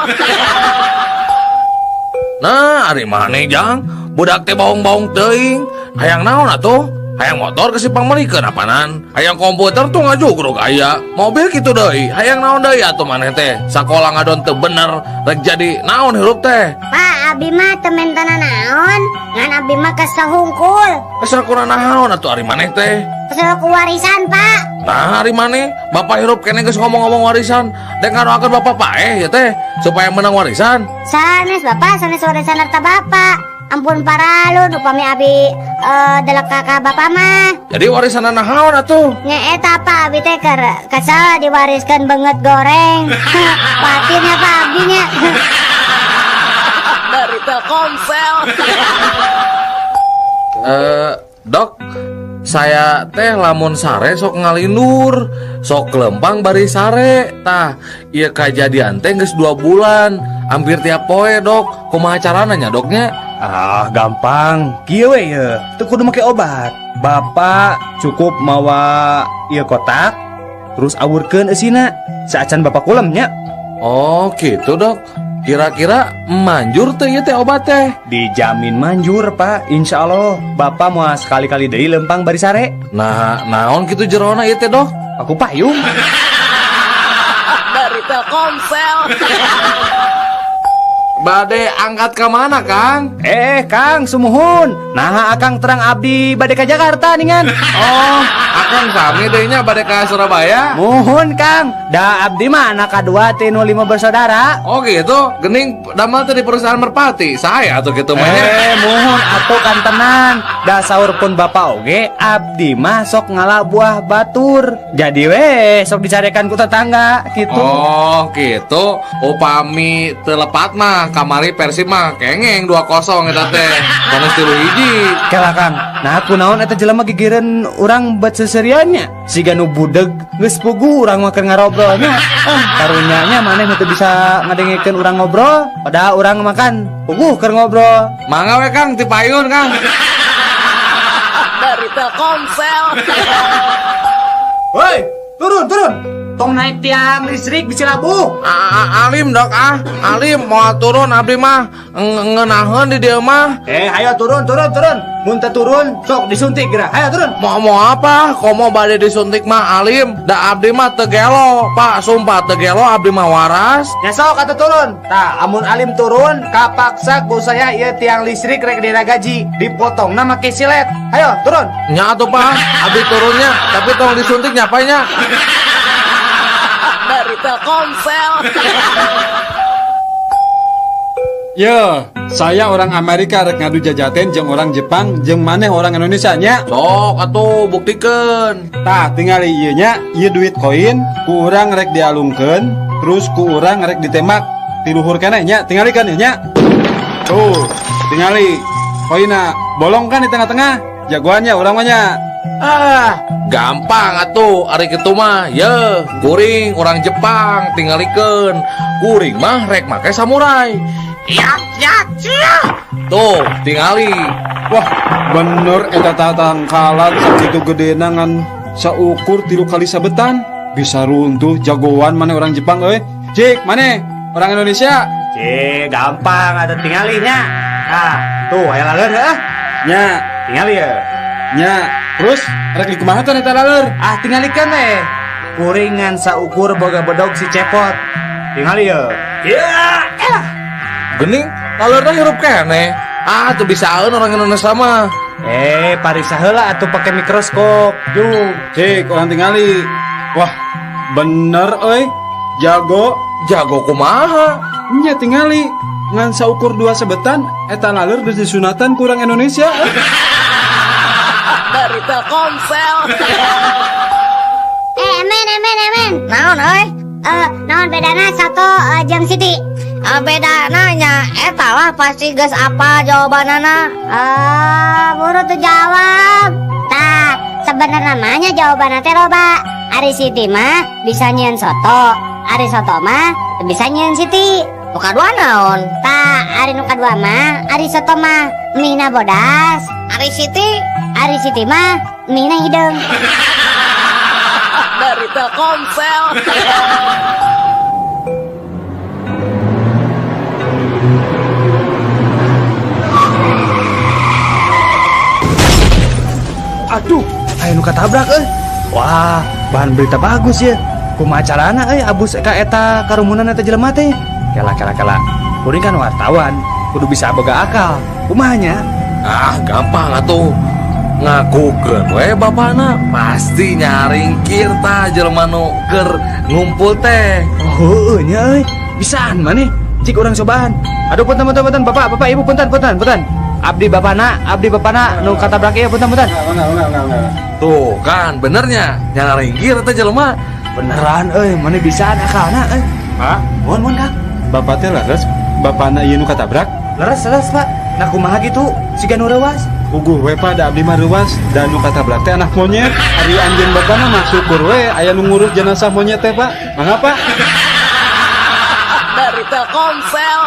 Nah, ari maneh jang, budak teh baong-baong teuing. Hayang naon atuh? Hayang motor geus dipangmeulikeun apanan. Hayang komputer tuh ngajugrug aya. Mobil kitu deui. Hayang naon deui atuh maneh teh? Sakola ngadon teu bener, rek jadi naon hirup teh? Pak, abi mah teu mentana naon, ngan abi mah kesel hungkul. Kesel ku naon atuh ari maneh teh? Kesel ku warisan, Pak. Nah, ari maneh, bapak hirup keneh geus ngomong-ngomong warisan. Dek ngadoakeun bapak paeh ya teh supaya menang warisan. Sanes bapak, sanes warisan harta bapak. Ampun paralun upami abi delek ka bapak mah. Jadi warisan naon atuh? Nya eta Pak, abi teh keur kesel diwariskeun beungeut goreng. Patinnya Pak abi nya. Dari Telkomsel. Dok, saya teh lamun sare sok ngalindur, sok lempang bari sare. Tah, ieu kajadian teh geus 2 bulan, hampir tiap poe, Dok. Kumaha carana nya, Doknya? Ah, gampang. Kieu we ye, teu kudu make obat. Bapak cukup mawa ieu kotak, terus awurkeun eusina. Saacan bapak kulem nya. Oh, gitu, Dok. Kira-kira manjur teh ieu teh obat teh? Dijamin manjur, Pak. Insya Allah bapak mau sekali-kali deui lempang bari sare. Nah, naon kitu jerona ieu teh, Dok? Aku payung. Dari Telkomsel. Bade angkat ke mana, Kang? Kang, sumuhun. Nah, akang terang abdi bade ke Jakarta ningan. Oh, akang sami deui nya bade ka Surabaya. Muhun, Kang. Da abdi mah anak kadua ti nu 5 bersaudara. Oh gitu. Gening damel teh di perusahaan Merpati. Saya atuh kitu mah nya. Muhun atuh kantenan. Da saur pun bapak oge abdi mah sok ngala buah batur. Jadi we sok dicarekan ku tetangga gitu. Oh, gitu. Upami teu lepat mah kamari Persib mah kengeng 2-0 eta teh. Bonus 3-1. Kela Kang. Nah, kunaon eta jelema gigireun urang bet seserian nya. Siga nu budeg geus puguh urang mah keur ngarobrol nya. Ah, karunya nya maneh nu teu bisa ngadengekeun urang ngobrol, padahal urang makan puguh keur ngobrol. Mangga we Kang, ti payun Kang. Dari Telkomsel. Woi, turun, turun. Tong naik tiang listrik bisa labuh. Alim Dok ah, alim mau turun abdi mah ngeunaheun di dieu mah. Ayo turun, turun, turun. Mun teu turun sok disuntik geura. Ayo turun. Mau apa? Komo bade disuntik mah alim. Da abdi mah teu gelo, Pak, sumpah teu gelo abdi mah waras. Nya sok atuh turun. Tah, amun alim turun kapaksa ku saya ieu tiang listrik rek diragaji, dipotongna make silet. Ayo turun. Nya atuh Pak, abdi turunnya, tapi tong disuntik nya Pak nya. Dari Telkomsel. Yo, saya orang Amerika rek ngadu jajaten jeung orang Jepang jeung maneh orang Indonesia nya. Sok atuh buktikeun. Tah, tingali ieu nya, ieu duit koin ku urang rek dialungkeun, terus ku urang rek ditembak ti luhur keneh nya, tingali kan ieu nya. Tuh, tingali koinna bolong kan di tengah-tengah. Jagoannya urang mah nya. Ah, gampang atuh ari kitu mah. Ye, kuring orang Jepang tingalikeun. Kuring mah rek make samurai. Ya, ya, ya. Tuh, tingali. Wah, bener eta tatangkalan sakitu gedena ngan saukur 3 kali sabetan. Bisa runtuh jagoan mana orang Jepang euy. Cik, mana orang Indonesia? Cik, gampang atuh tingalinya. Nah, tuh aya laleur heuh. Nya, tingali ye. Nya, terus rek dikumaha teh eta laleur? Ah, tingalikeun we. Kuringan saukur boga bedog si cepot. Tingali ye. Ya, elah. Gening, laleur hirup keneh. Ah, tuh bisaeun orang Indonesia mah. Pariksa heula atuh pake mikroskop. Jung, cik orang tingali. Wah, bener euy. Jago, jago kumaha? Nya tingali. Ngan saukur 2 sebetan eta laleur geus disunatan kurang Indonesia. Dari Telkomsel. Emen. Naon euy? Naon bedana soto jeung Siti? Bedana nya eta lah pasti geus apa jawabanana. Buru tuh jawab. Tah, sebenarnya mah jawabanna teh loba. Ari Siti mah bisa nyieun soto, ari soto mah bisa nyieun Siti. Nu kadua naon? Tah, ari nu kadua mah ari soto mah mihna bodas. Ari Siti? Ari Siti mah mihna hideung. Dari Telkomsel. Aduh, aya nu katabrak euy. Wah, bahan berita bagus ya. Kumaha carana euy abus ka eta karumunan eta jelema teh? Kela kela kela. Kuring kan wartawan, kudu bisa boga akal. Kumaha nya? Ah, gampang atuh. Ngakukeun we bapana pasti nyaringkir tah jelema nu keur ngumpul teh. Oh, heueuh nya euy. Bisaan maneh. Cik urang cobaan. Aduh punten punten punten Bapak, Bapak Ibu punten punten punten. Abdi bapana nu katabrak ieu punten punten. Enggak. Tuh kan benernya nyaringkir teh jelema. Beneran euy, maneh bisaan akalna euy. Pak, Mohon mohon Kang. Bapak teh leres, bapana ieu nu katabrak? Leres leres Pak. Nah kumaha gitu? Siga nu reuas. Puguh we Pak, da abdi mah reuas, da nu katabrak teh anak monyet. Ari anjeun bapana mah syukur we aya nu ngurus jenazah monyet teh, Pak. Mangga, Pak. Dari Telkomsel.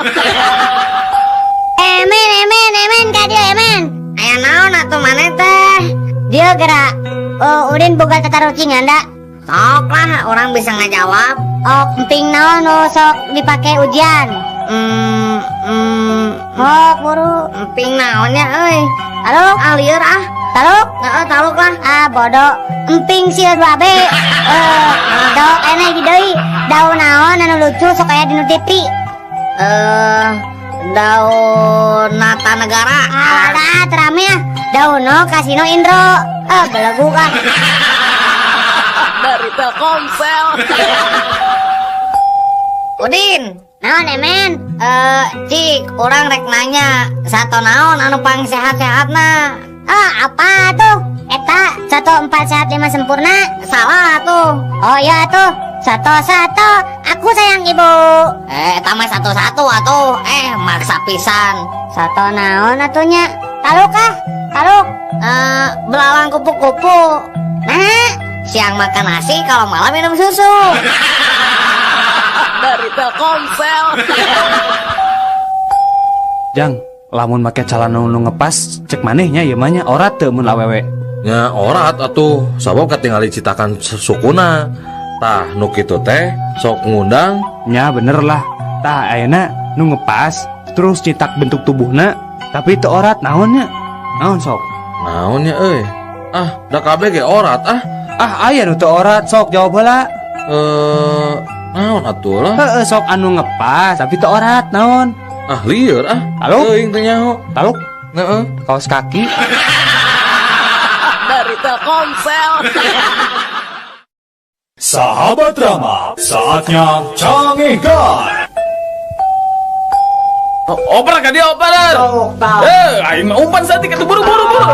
Emen, emen, emen, ka dieu emen. Aya naon atuh maneh teh? Dieu gerak. Oh, Udin boga tatarucingan da. Sok lah, orang bisa ngajawab. Oh, emping naon nu sok dipake ujian? Oh, buru. Emping naonnya euy? Taluk? Ah, lieur ah. Taluk? Heeh, taluk lah. Ah, bodoh. Emping sieun 2B. Dok, enak hiji deui. Daun naon anu lucu sok aya di nu TV? Daun Nata Negara. Ah, dah terame ah. Daun no Kasino Indro. Ah, belegu ah. Dari Telkomsel. Udin. Naon emen? Cik, orang rek nanya, sato naon anu pang sehat-sehatna? Ah, apa tuh? Eta 1 4 sehat 5 sempurna. Salah tuh. Oh iya tuh. 1 1 aku sayang ibu. Eta mah 1 1 atuh. Maksa pisan. Sato naon atunya? Taluk ah? Taluk. Belalang kupu-kupu. Nah, siang makan nasi, kalau malam minum susu. Dari Telkomsel. Jang, lamun make calana nu ngepas cek manehnya ieu mah nya orat teu mun awewe. Nya orat atuh, sabab katingali citakan sukuna. Tah nu kitu teh sok ngundang. Nya bener lah. Tah ayeuna nu ngepas terus citak bentuk tubuhna tapi teu orat naonnya? Naon sok? Naonnya euy? Ah, da kabeh ge orat ah. Ah, aya nu teu orat sok jawab heula. Naon atuh lah? Heeh, sok anu ngepas tapi teu orat naon? Ah, lieur ah. Taluk? Teuing teu nyaho. Taluk? Heeh. Kaos kaki. Dari Telkomsel. Sahabat Rama, saatnya Cangehgar. Oper ka dia oper. Aing mah umpan saeutik atuh buru buru buru.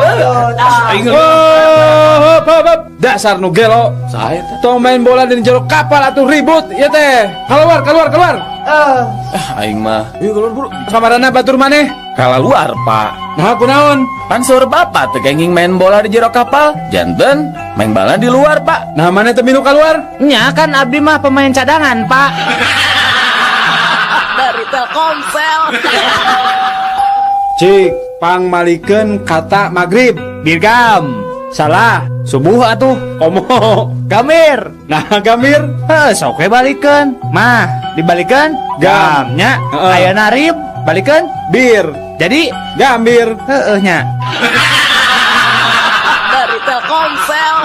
Aing hop hop hop. Dasar nu gelo. Saha eta? Tong main bola di jero kapal atuh ribut ieu teh. Keluar keluar keluar. Aing mah. Yuk keluar buru. Kamarana batur maneh? Kalaluar, Pak. Nah, kunaon? Pan saur bapak teh kenging main bola di jero kapal, janten main bola di luar, Pak. Nah, maneh teh milu keluar? Nya kan abdi mah pemain cadangan, Pak. Dari Telkomsel. Cik, pangmalikeun kata maghrib. Birgam. Salah. Subuh atuh. Komo. Gamir. Nah, gamir. Heuh, sok we balikeun. Mah, dibalikeun Gam. Gamnya. Heeh. Aya narib, balikeun bir. Jadi gambir. Heeh nya. Dari Telkomsel.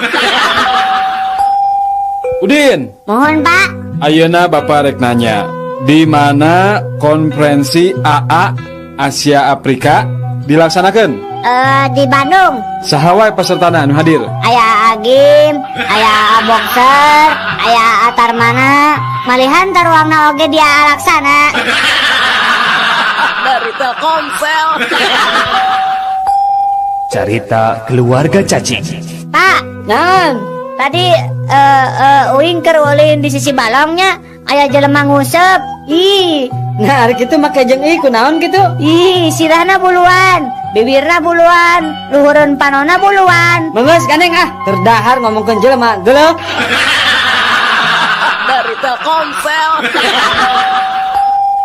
Udin. Mohon, Pak. Ayeuna Bapak rek nanya, di mana konferensi AA Asia Afrika dilaksanakan? Di Bandung. Saha wae pesertana anu hadir? Aya Agim, aya Boxer, aya Tarmana, malihan taruangna oge dia Laksana. Dari Telkomsel. Cerita keluarga cacing. Pak, naon? Tadi uing keur ulin di sisi balongnya aya jelema nguseup. Ih. Nah, ari kitu make jeung ieu kunaon kitu? Ih, sirahna buluan, bibirna buluan, luhureun panona buluan. Menggeus gandeng ah, terdahar ngomongkeun jelema, geuleuh. Dari Telkomsel.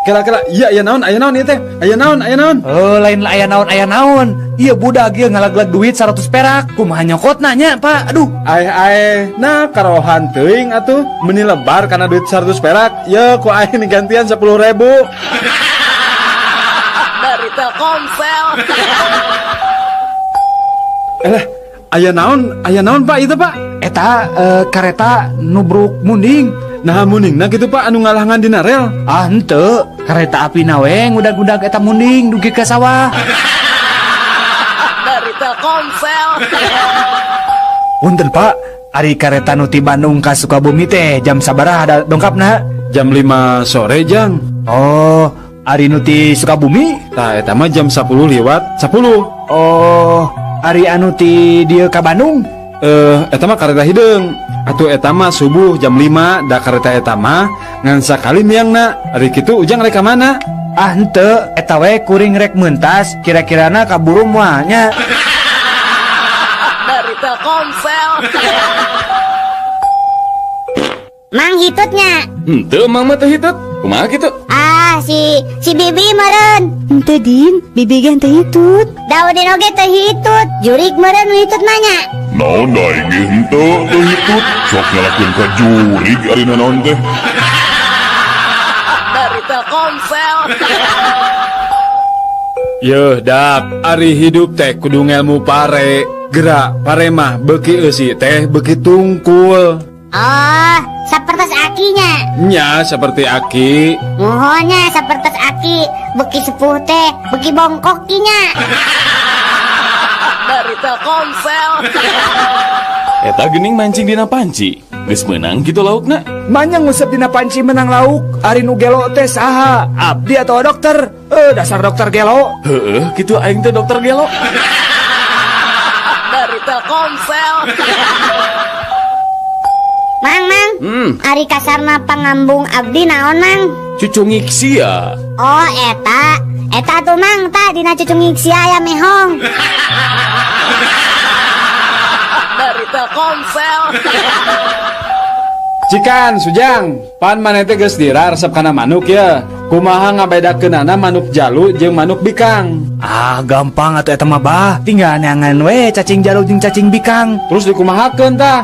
Kira-kira iya aya naon, aya naon ieu teh? Aya naon, aya naon? Oh, lain aya naon, aya naon. Ieu budak ieu ngalaglag duit 100 perak. Kumaha nyokotna nya, Pak? Aduh. Aeh-aeh, nah karohan teuing atuh. Meuni lebar kana duit 100 perak. Ye ku aing digantian 10.000. Dari Telkomsel. Elah, Aya naon? Aya naon Pak itu Pak? Eta kareta nubruk munding. Nah mundingna kitu Pak anu ngalangan dina rel. Ah henteu, kareta api na we ngudag-ngudag eta munding dugi ka sawah. Dari Telkomsel. Punten Pak, ari kareta nu ti Bandung ka Sukabumi teh jam sabaraha ada dongkapna? Jam 5 sore jang. Oh, ari nu ti Sukabumi? Tah eta mah jam 10 lewat 10. Oh, ari anu ti dieu ka Bandung? Eta mah kareta hideung. Atuh eta mah subuh jam 5 da kareta eta mah ngan sakali miangna. Ari kitu Ujang rek ka mana? Ah henteu, eta we kuring rek mentas, kira-kirana kaburu moal nya. Dari Telkomsel. Mang hitutnya. Henteu mang mah teu hitut. Kumaha kitu? Ah, si Bibi meureun. Henteu Din, Bibi ge henteu hitut. Daudin oge teu hitut, jurik meureun nu hitut mah nya. Naon da aing ge henteu teu hitut, sok nyalakeun ka jurig ari nanaon teh. Dari Telkomsel. Yeuh dak, ari hidup teh kudu ngelmu pare. Gerak pare mah beuki eusi teh beuki tungkul. Oh, sapertos akinya. Nya seperti aki. Muhonnya sapertos aki, beuki sepuh teh, beuki bongkok kinya. Dari Telkomsel. Eta geuning mancing dina panci. Geus meunang kitu laukna. Manya ngusep dina panci menang lauk, ari nu gelo teh saha? Abdi atau dokter? Dasar dokter gelo. Heueuh, kitu aing teh dokter gelo. Dari Telkomsel. Mang, mang. Ari kasarna pangambung abdi naon, Mang? Cucungik sia. Oh, eta. Eta tuh, Mang, ta dina cucungik sia aya mehong. Dari Telkomsel. Cikan, Sujang, pan maneh teh geus dira resep kana manuk ya. Kumaha ngabedakeunana manuk jalu jeung manuk bikang? Ah, gampang atuh eta mah bah. Tinggal neangan we cacing jalu jeung cacing bikang. Terus dikumahakeun tah?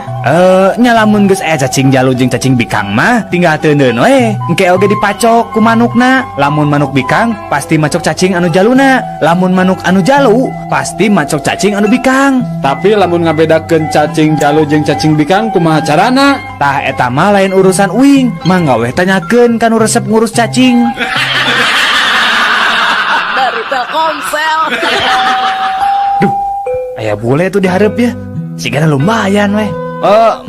Nya lamun geus aya cacing jalu jeung cacing bikang mah tinggal teuneun we. Engke oge dipacok ku manukna. Lamun manuk bikang pasti macok cacing anu jaluna. Lamun manuk anu jalu pasti macok cacing anu bikang. Tapi lamun ngabedakeun cacing jalu jeung cacing bikang kumaha carana? Tah eta mah lain urusan uing. Mangga weh tanyakeun ka nu resep ngurus cacing. Dari Telkomsel. Duh, aya bule tuh dihareup ya. Sigana lumayan weh.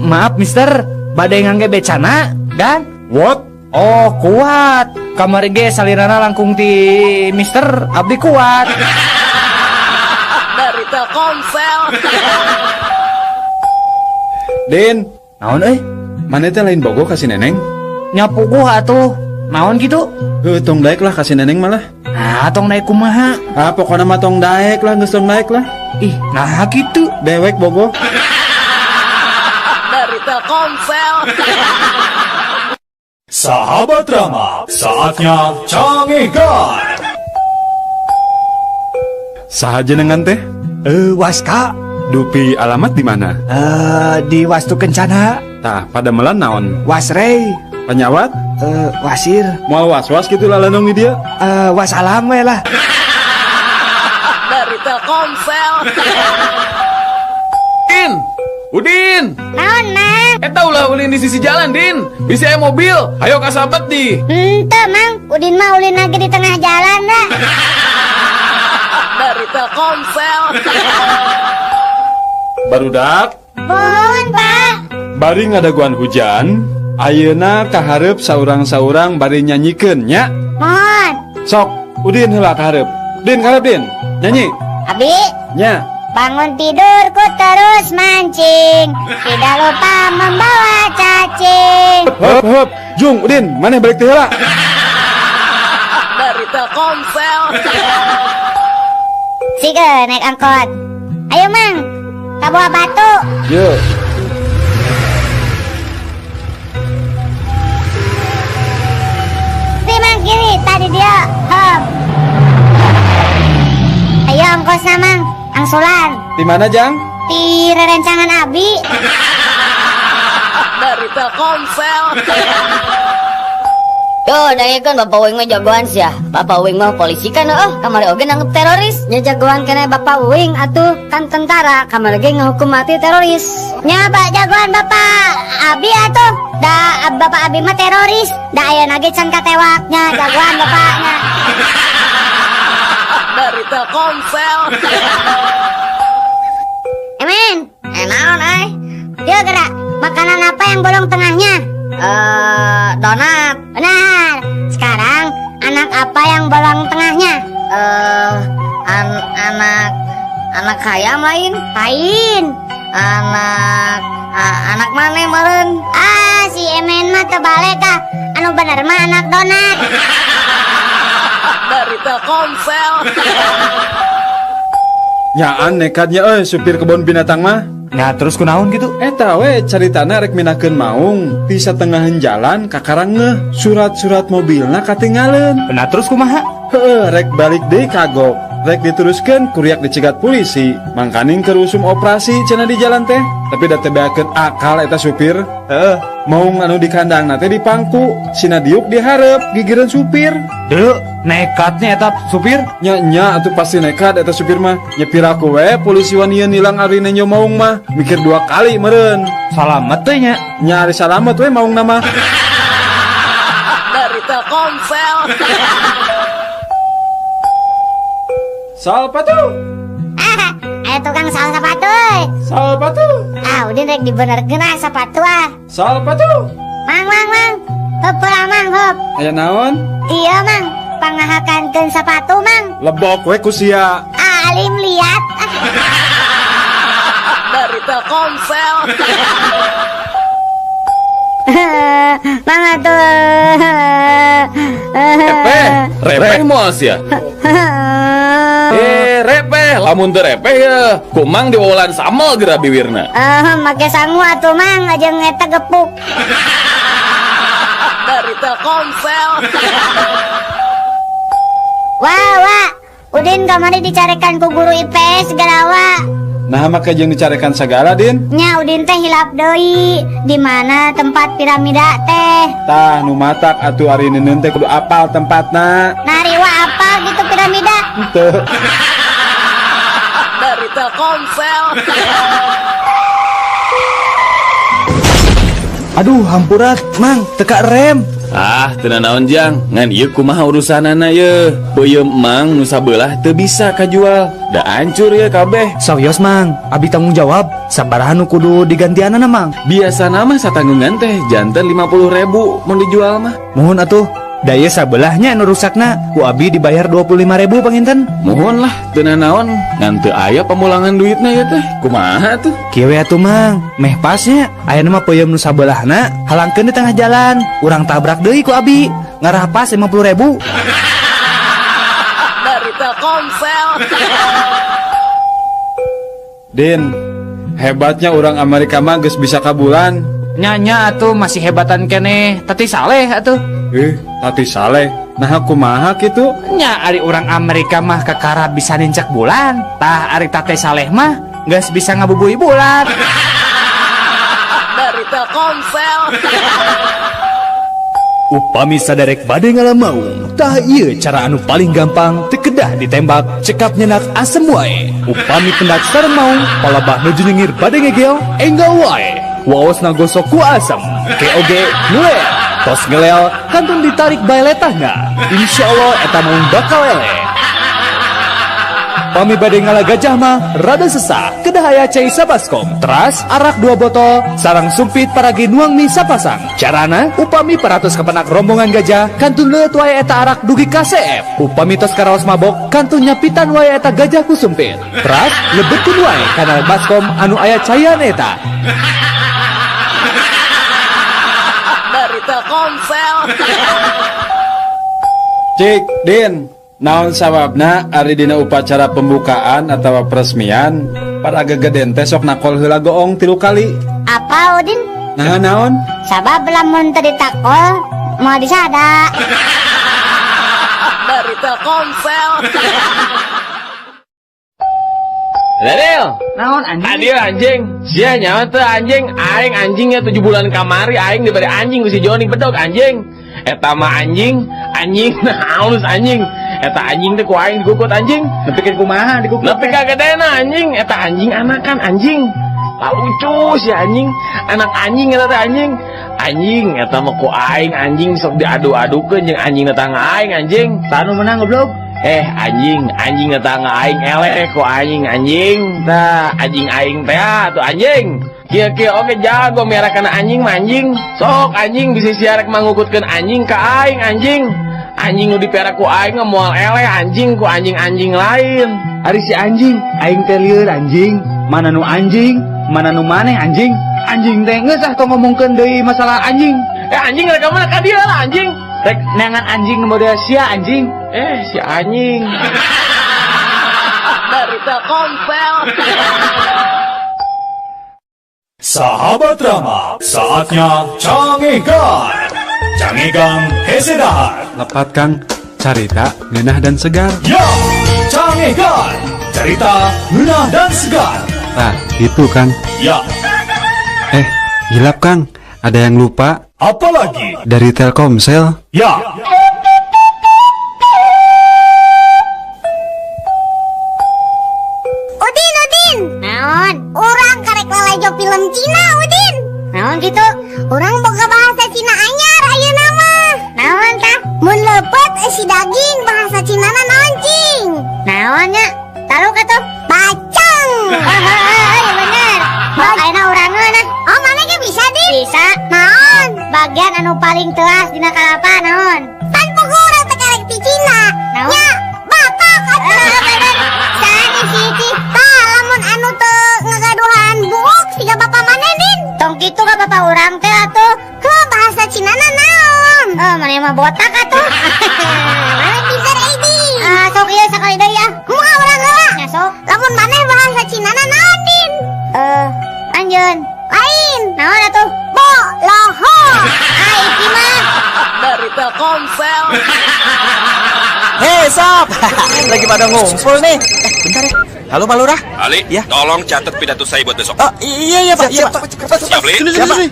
Maaf mister, bade ngangge becana, kan? What? Oh, kuat. Kamari ge salirana langkung ti mister, abdi kuat. Dari Telkomsel. Din, naon euy? Maneh teh lain bogoh ka si Neneng? Nya puguh atuh. Naon kitu? Heuh, tong daek lah ka si Neneng malah. Ah, tong daek kumaha? Ah, pokona mah tong daek lah, geus tong daek lah. Ih, nah kitu. Dewek bogoh. Dari Telkomsel. Sahabat Rama, saatnya Canggihkan. Saha jenengan teh? Waska. Dupi alamat di mana? Di Wastu Kencana. Tah, pada melan naon? Wasrei. Penyawat? Wasir. Moal was-was gitu lalanong di dia? Wasalam we lah. Dari Telkomsel. Din, Udin. Naon, Mang? Eta ulah ulin di sisi jalan, Din. Bisi aya mobil. Ayo kasabet di. Henteu, Mang. Udin mah ulin lagi di tengah jalan dah. Dari Telkomsel. Barudak. Mohon, Pak. Bari ngadaguan hujan, ayeuna kahareup saurang-saurang bari nyanyikeun nya. Mohon. Sok, Udin heula kahareup. Din kahareup, Din. Nyanyi. Abi. Nya. Bangun tidurku terus mancing, tidak lupa membawa cacing. Hup, hup. Jung, Udin, maneh balik teh heula. Dari Telkomsel. Sige, naik angkot. Ayo, Mang. Ka Buah Batu. Yuk. Si Mang kiri, tadi dia. Hop. Ayo ongkosna, Mang. Angsulan. Di mana, Jang? Di rerencangan Abi. Dari Telkomsel. Yo, kan Bapak Uing mah jagoan sih ya. Bapak Uing mah polisi kan, oh, kamari oge nangkep teroris. Nya jagoan keneh Bapak Uing atuh, kan tentara kamari ge ngehukum mati teroris. Nya Pak jagoan Bapak Abi atuh. Da Bapak Abi mah teroris. Da ayeuna ge can katewak nya jagoan bapaknya. Dari Telkomsel. Emen, Naon ai? Dia gerak. Makanan apa yang bolong tengahnya? Donat. Benar. Sekarang anak apa yang bolong tengahnya? Eh, an anak anak hayam lain? Lain. Anak mana meren? Ah, si Emen mah terbalik ah. Anu bener mah anak donat. Dari Telkomsel. Nyaan nekatnya euy supir kebun binatang mah. Nah, terus kunaon gitu? Eta we caritana rek mindahkeun maung ti satengahan jalan kakara ngeh surat-surat mobilna katinggaleun. Nah, terus kumaha? Heeh, rek balik deui kagok. Rek diteruskeun kuriak dicegat polisi. Mangkaning keur usum operasi cenah di jalan teh. Tapi da teu beakeun akal eta supir. Heeh. Maung anu di kandang teh dipangku, sina diuk dihareup gigireun supir. Deu, nekatnya eta supir. Nya nya atuh pasti nekat eta supir mah. Nya piraku we polisi wanian nilang ari nenjo maung mah. Mikir dua kali meureun. Salamet teh nya. Nya ari salamet we maung mah. Dari Telkomsel. Sol sepatu. Ah, aya tukang sal sepatu euy. Sol sepatu. Ah, udah rek dibenerkeun ah sepatu ah. Sol sepatu. Mang mang mang. Heup pula mang heup. Aya naon? Iya mang, pangahakankeun sepatu mang. Lebok we ku sia. Ah, alim liat. Dari Telkomsel. Mang atuh. Repeh, repeh moal sia. Eh, repeh, lamun teu repeh ya. Kumang diwawalan samel geura biwirna. Eh, make sangu atuh mang, jeung eta gepuk. Dari Telkomsel. Wah, wah. Udin kamari dicarekan ku guru IPS segala wa. Nah, make jeung dicarekan sagala, Din. Nya Udin teh hilap deui. Di mana tempat piramida teh? Tah nu matak atuh ari neundeun teh kudu apal tempatna. Nari wa apal gitu piramida. Henteu. Dari Telkomsel. Aduh, hampura, Mang, teka rem. Ah, teu nanaon jang, ngan ieu kumaha urusanana ye. Peuyeum mang nu sabelah teu bisa kajual. Da hancur ye kabeh. Sawios, Mang, abi tanggung jawab. Sabaraha nu kudu digantianana, Mang? Biasana mah satanggungan teh janten 50.000 mun dijual mah. Muhun atuh. Daya sabelahnya nu rusakna, ku abi dibayar 25.000 panginten. Muhun lah, teu nanaon, ngan teu aya pamulangan duitna ya teh. Kumaha tuh? Kieu we atuh Mang, meh pasnya ayeuna mah peuyeum nu sabelahna halangkeun di tengah jalan, urang tabrak deui ku abi, ngarah pas 50.000. Dari Telkomsel. Din, hebatnya orang Amerika mah geus bisa ka bulan. Nya atuh masih hebatan keneh, Tati Saleh atuh. Tati Saleh. Nah kumaha kitu? Nya ari orang Amerika mah kakara bisa nincak bulan. Tah ari Tati Saleh mah geus bisa ngabubui bulan. Dari Telkomsel. Upami saderek bade ngalamaung, tah ieu cara anu paling gampang teu kedah ditembak, cekap nyenak asem wae. Upami pendak sareng maung, palabah nuju nyengir bade ngegel, enggal wae. Waosna gosok ku asem, keoge ngelel. Tos ngelel, kantun ditarik bae letahna. Insyaallah eta maung bakal eleh. Pami bade ngala gajah mah rada sesah, kedah aya cai sabaskom, teras arak 2 botol, sarang sumpit paragi nuang mie sapasang. Carana upami paratus kepenak rombongan gajah, kantun leueut wae eta arak dugi ka CF. Upami tos karaos mabok, kantun nyapitan wae eta gajah ku sumpit. Teras lebetkeun wae kana baskom anu aya caian eta. Dari Telkomsel. Cik, Din, naon sababna ari dina upacara pembukaan atawa peresmian para gegeden teh sok nakol heula goong 3 kali? Apa Udin? Nah, naon? Sabab lamun teu ditakol moal disada. Dari Telkomsel. Daniel, naon anjing? Adil anjing. Sia nyawa teu anjing, aing anjingnya 7 bulan kamari aing diberi anjing ku si Joni bedog anjing. Eta mah anjing, anjing halus anjing. Eta anjing teh ku aing dikukut anjing. Nepikeun kumaha dikukut? Nepi ka gedena anjing, eta anjing anakan anjing. Lucu si anjing, anak anjing eta teh anjing. Anjing eta mah ku aing anjing sok diadu-adukeun jeung anjing tetangga aing anjing. Saha nu menang goblok? Anjing, anjing tetangga aing eleh ku anjing anjing. Tah anjing aing teh atuh anjing. Kieu-kieu oge jago miara kana anjing mah anjing. Sok anjing bisa siarek mangukutkeun anjing ka aing anjing. Anjing nu dipiara ku aing mah moal eleh anjing ku anjing-anjing lain. Ari si anjing, aing teh lieur anjing. Mana nu anjing, mana nu maneh anjing. Anjing teh geus ah tong ngomongkeun deui masalah anjing. Anjing rek mana ka dieu lah anjing. Rek neangan anjing nu model sia anjing. Si anjing. Dari Telkomsel. Sahabat Rama, saatnya Cangegan. Cangegan hese dahar. Lepat Kang, carita ngeunah dan segar. Ya, Cangegan, cerita ngeunah dan segar. Nah, itu Kang. Ya. Gilap Kang, ada yang lupa. Apalagi? Dari Telkomsel. Ya. Udin, Udin. Naon? Urang karek lalajo film Cina, Udin. Naon gitu? Urang boga bahasa Cina anyar ayeuna mah. Naon tah? Mun leupeut eusi daging bahasa Cina na naon cing? Naon nya? Taluk atuh? Bacang. Heeh, bener. Ayeuna urang ngeunah. Oh, mana ge bisa, Din? Bisa. Naon? Bagian anu paling teas dina kalapa naon? Pan pugu urang teh karek ti Cina. Naon? Nya, batak atuh. Bener. Saha si Ici? Tah, lamun anu teu ngagaduhan buuk siga bapa maneh, Din? Tong kitu ka bapa urang teh atuh. Heuh, bahasa Cina na naon? Maneh mah botak atuh. Maneh pinter euy, Din. Ah, sok ieu sakali deui ah. Kumaha urang heula? Nya sok. Lamun maneh bahasa Cina na naon, Din? Anjeun. Lain. Naon atuh? Bo loho. Ah, iki mah dari Telkomsel. Hei sob, lagi pada ngumpul nih. Bentar ya. Halo Pak Lurah. Ali, ya? Tolong catat pidato saya buat besok. Oh, iya iya Pak. Siap, Pak. Siap, Li.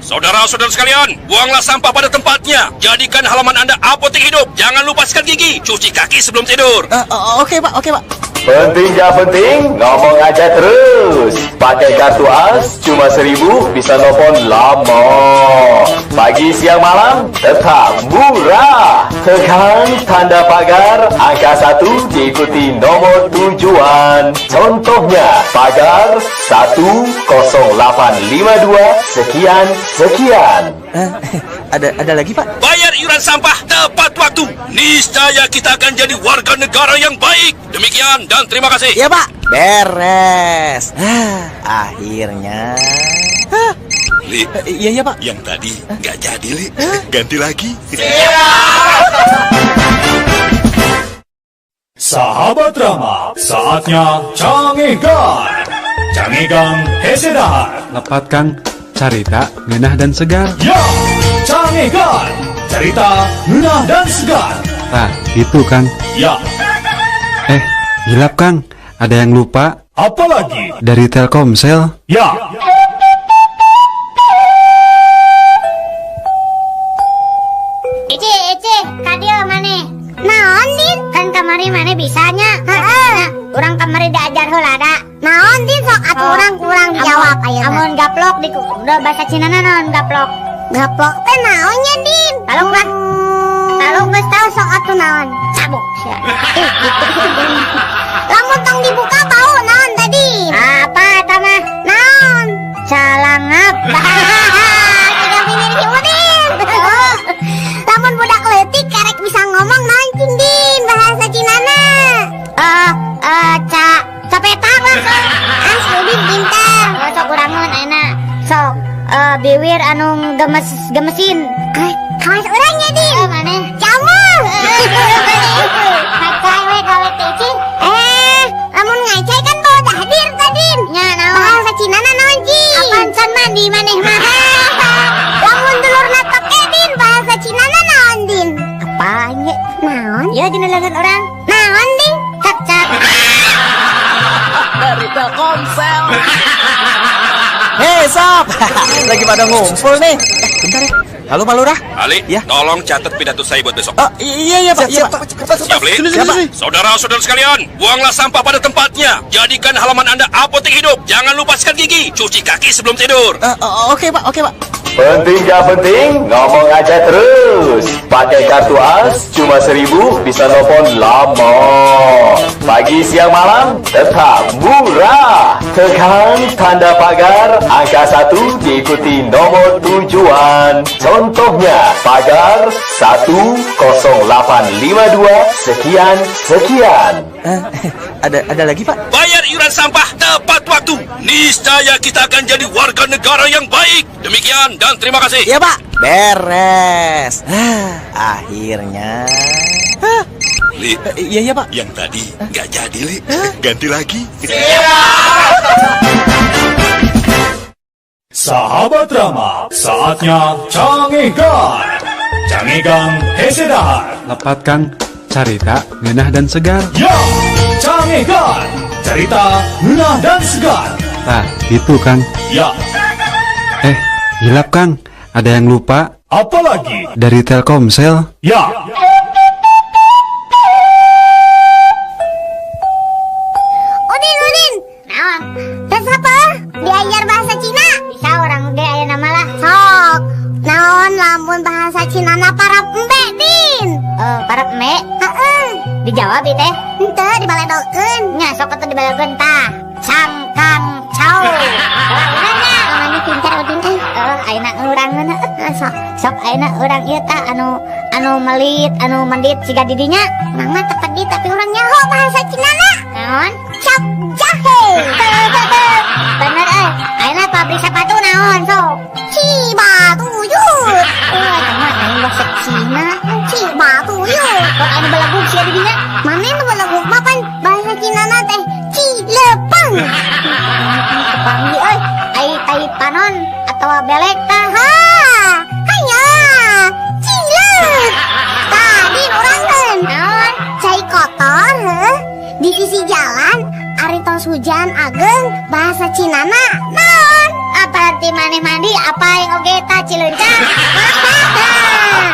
Saudara-saudara sekalian, buanglah sampah pada tempatnya. Jadikan halaman Anda apotek hidup. Jangan lupa sikat gigi, cuci kaki sebelum tidur. Oke Pak, oke Pak. Penting gak penting, ngomong aja terus. Pakai kartu AS cuma 1000 bisa nelfon lama. Pagi, siang, malam tetap murah. Tekan tanda pagar angka 1 diikuti nomor tujuan. Contohnya pagar 10852 sekian sekian. Ada lagi Pak? Bayar iuran sampah tepat waktu. Niscaya kita akan jadi warga negara yang baik. Demikian dan terima kasih. Ya Pak, beres. Akhirnya. Li, iya iya Pak. Yang tadi nggak jadi Li, ganti lagi. Sahabat Rama, saatnya Cangegan. Cangegan hese dahar. Lepat Kang, carita ngeunah dan segar. Ya, Cangegan, cerita ngeunah dan segar. Nah, itu Kang. Ya. Gilap Kang, ada yang lupa. Apalagi? Dari Telkomsel. Ya. Ici, Ici, ka dieu maneh. Naon, Din? Kan kamari maneh bisanya. Heeh. Urang kamari diajar heula da. Naon, Din? Sok atuh urang kurang dijawab ayeuna. Amun gaplok di udah bahasa Cina na naon gaplok? Gaplok teh naonnya, Din? Taluk lah. Taluk geus tau sok atuh naon. Cabok sia. Lamun tong dibuka bau naon tadi? Apa eta mah? Naon? Calangap. Tiga pinir si Udin. Lamun budak leutik karek bisa ngomong naon cing Din bahasa Cinana. Capetak lah. Ah, si Udin pintar. Sok urangeun ayeuna. Sok biwir anu gemes gemesin. Kawas urangnya Din. Maneh? Camul. Ngacai we gawe teh cing. Lamun ngacai kan bawa dahdir tadi. Nya naon? Bahasa Cina na naon cing? Apaan can mandi maneh mah? Lamun dulurna toke Din, bahasa Cina na naon Din? Apaan ye? Naon? Ya dina leungeun urang. Naon Din? Cak cak. Dari Telkomsel. Hei sob, lagi pada ngumpul nih. Bentar ya. Halo Pak Lurah. Ali, tolong catat pidato saya buat besok. Oh, iya iya Pak. Iya, Pak. Siap, Li? Saudara-saudara sekalian, buanglah sampah pada tempatnya. Jadikan halaman Anda apotek hidup. Jangan lupa sikat gigi, cuci kaki sebelum tidur. Oke Pak, oke Pak. Penting gak penting, ngomong aja terus. Pakai kartu AS cuma 1000 bisa nelfon lama. Pagi, siang, malam tetap murah. Tekan tanda pagar angka 1 diikuti nomor tujuan. Contohnya pagar 10852 sekian sekian. Ada lagi Pak? Bayar iuran sampah tepat waktu. Niscaya kita akan jadi warga negara yang baik. Demikian dan terima kasih. Iya Pak. Beres. Akhirnya. Li, iya iya Pak. Yang tadi nggak jadi, Li. Ganti lagi. Sahabat Rama, saatnya Cangegan. Cangegan hese dahar. Lepat Kang, carita ngeunah dan segar. Ya, Cangegan, cerita ngeunah dan segar. Nah, itu Kang. Ya. Hilap Kang, ada yang lupa. Apalagi? Dari Telkomsel. Ya. Udin, Udin. Naon? Tes apa? Diajar bahasa Cina. Bisa orang ge aya nama lah. Sok. Naon lamun bahasa Cina na parap embe, Din? Parap embe? Heeh. Dijawab ieu teh? Henteu, dibaledokeun. Nya sok atuh dibaledokeun tah. Cangkang cau. Urangnya anu pintar Udin euy. Ayeuna urangeun heuh. Sok, sok ayeuna urang ieu tah anu anu melit, anu mendit siga di dinya. Urang mah teu pedit tapi urang nyaho bahasa Cina na. Naon? Cap jahe. Bener euy. Ayeuna pabrik sepatu naon sok? Cibatuyut. Eta mah lain bahasa Cina. Cibatuyut. Kok anu belegug sia di dinya? Mane nu belegug mah pan bahasa Cina na teh Cilepeng. Kepanggih euy. Ai tai panon atawa belek tah. Ha. Hanya cileuk. Tadi urangeun. Naon? Cai kotor heuh. Di sisi jalan ari tos hujan ageng bahasa Cina na naon? Apa nanti maneh mandi apa yang oge ta cileunca?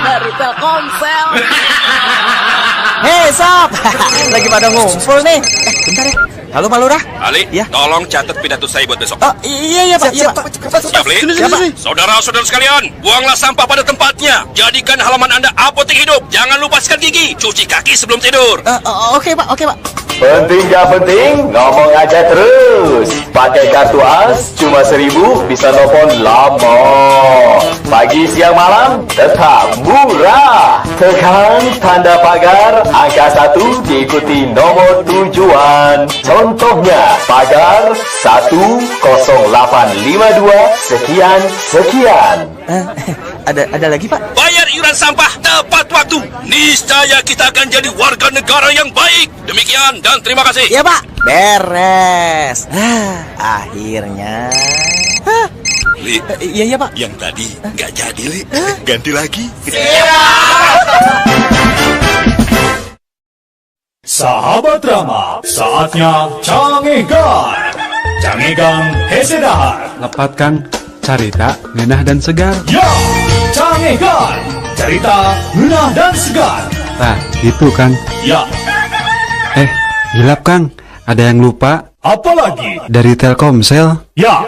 Dari Telkomsel. Hei sob, lagi pada ngumpul nih. Bentar ya. Halo Pak Lurah. Ali, ya? Tolong catat pidato saya buat besok. Oh, iya iya Pak. Iya, Pak. Siap, Li? Saudara-saudara sekalian, buanglah sampah pada tempatnya. Jadikan halaman Anda apotek hidup. Jangan lupa sikat gigi, cuci kaki sebelum tidur. Oke Pak, oke Pak. Penting gak penting, ngomong aja terus. Pakai kartu AS cuma 1000 bisa nelfon lama. Pagi, siang, malam tetap murah. Tekan tanda pagar angka 1 diikuti nomor tujuan. Contohnya pagar 10852 sekian sekian. Ada lagi Pak? Bayar iuran sampah tepat waktu. Niscaya kita akan jadi warga negara yang baik. Demikian dan terima kasih. Iya Pak. Beres. Akhirnya. Li, iya iya Pak. Yang tadi nggak jadi, Li. Ganti lagi. Sahabat Rama, saatnya Cangegan. Cangegan hese dahar. Lepat Kang, carita ngeunah dan segar. Ya, Cangegan, cerita ngeunah dan segar. Nah, itu Kang. Ya. Hilap Kang, ada yang lupa. Apalagi? Dari Telkomsel. Ya.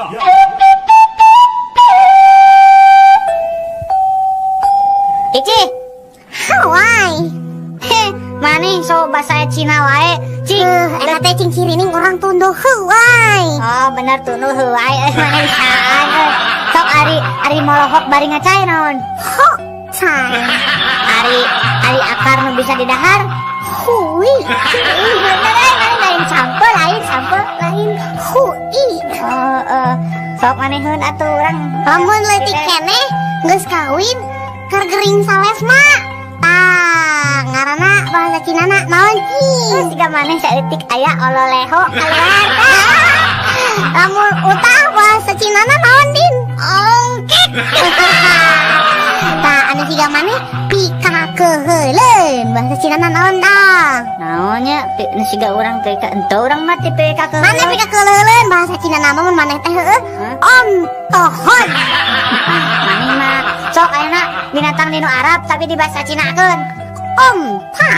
Ici. Hawaii. Maneh so bahasa Cina wae. Cing, eta teh cing cirining orang tunduh heuai. Oh, bener tunduh heuai euy maneh bisaan euy. Sok ari molohok bari ngacai naon? Hok cai. Ari akar nu bisa didahar. Hui. Bener euy maneh lain sampe, lain hui. Oh, sok maneheun atuh urang. Lamun leutik keneh geus kawin keur gering salesma. Tah, ngaranna bahasa Cina na naon cing? Siga maneh saeutik aya ololeho keluar. Lamun utah bahasa Cina na naon din? Ongkek. Tah, anu siga maneh pikakeuheuleun bahasa Cina na naon tah? Naonnya nu siga urang teh ka henteu urang mah teh pikakeuheuleun. Maneh pikakeuheuleun bahasa Cina na mah mun maneh teh heueuh ontohon. Maneh mah sok Sok ayeuna binatang dinu Arab tapi di bahasa Cinakeun. Unta.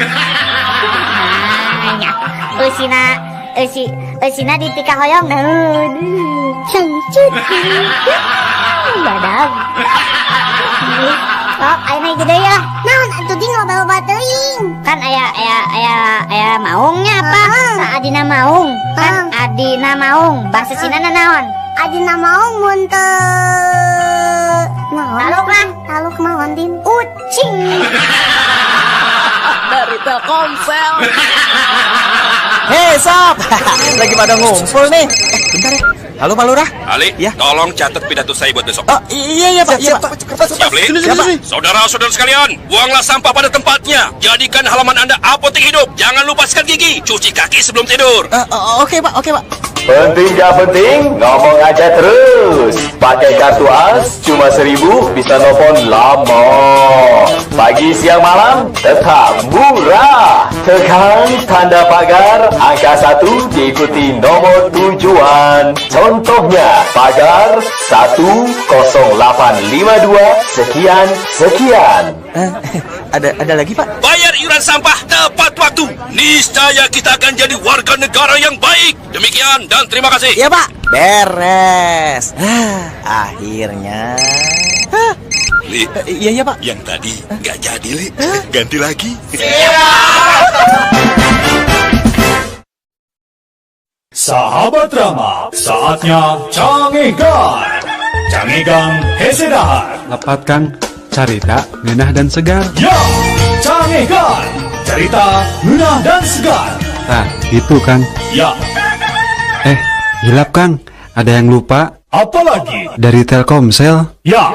Nah, nya. Eusina eusi eusina dipikahoyong. Aduh, cangcut. Badag. Sok ayeuna hiji deui lah. Naon atuh ding loba-loba teuing? Kan aya aya aya aya maungnya apa? Sa adina maung. Kan adina maung. Bahasa Cina na naon? Adina maung mun teu naon? Taluk lah, taluk naon din? Ucing. Dari Telkomsel. Hei sob, lagi pada ngumpul nih. Bentar ya. Halo Pak Lurah. Ali, tolong catat pidato saya buat besok. Oh iya iya Pak, iya Pak. Siap, Li? Saudara-saudara sekalian, buanglah sampah pada tempatnya. Jadikan halaman Anda apotek hidup. Jangan lupa sikat gigi, cuci kaki sebelum tidur. Oke Pak, oke Pak. Penting gak penting, ngomong aja terus. Pakai kartu AS cuma 1000 bisa nelfon lama. Pagi, siang, malam tetap murah. Tekan tanda pagar angka 1 diikuti nomor tujuan. Contohnya pagar 10852 sekian sekian. Ada lagi Pak? Bayar iuran sampah tepat waktu. Niscaya kita akan jadi warga negara yang baik. Demikian dan terima kasih. Iya Pak. Beres. Akhirnya. Li, iya iya Pak. Yang tadi nggak jadi Li. Ganti lagi. Sahabat Rama, saatnya Cangegan. Cangegan hese dahar. Lepat Kang, carita ngeunah dan segar. Ya, Cangegan, cerita ngeunah dan segar. Nah, itu Kang. Ya. Hilap Kang, ada yang lupa. Apa lagi? Dari Telkomsel. Ya.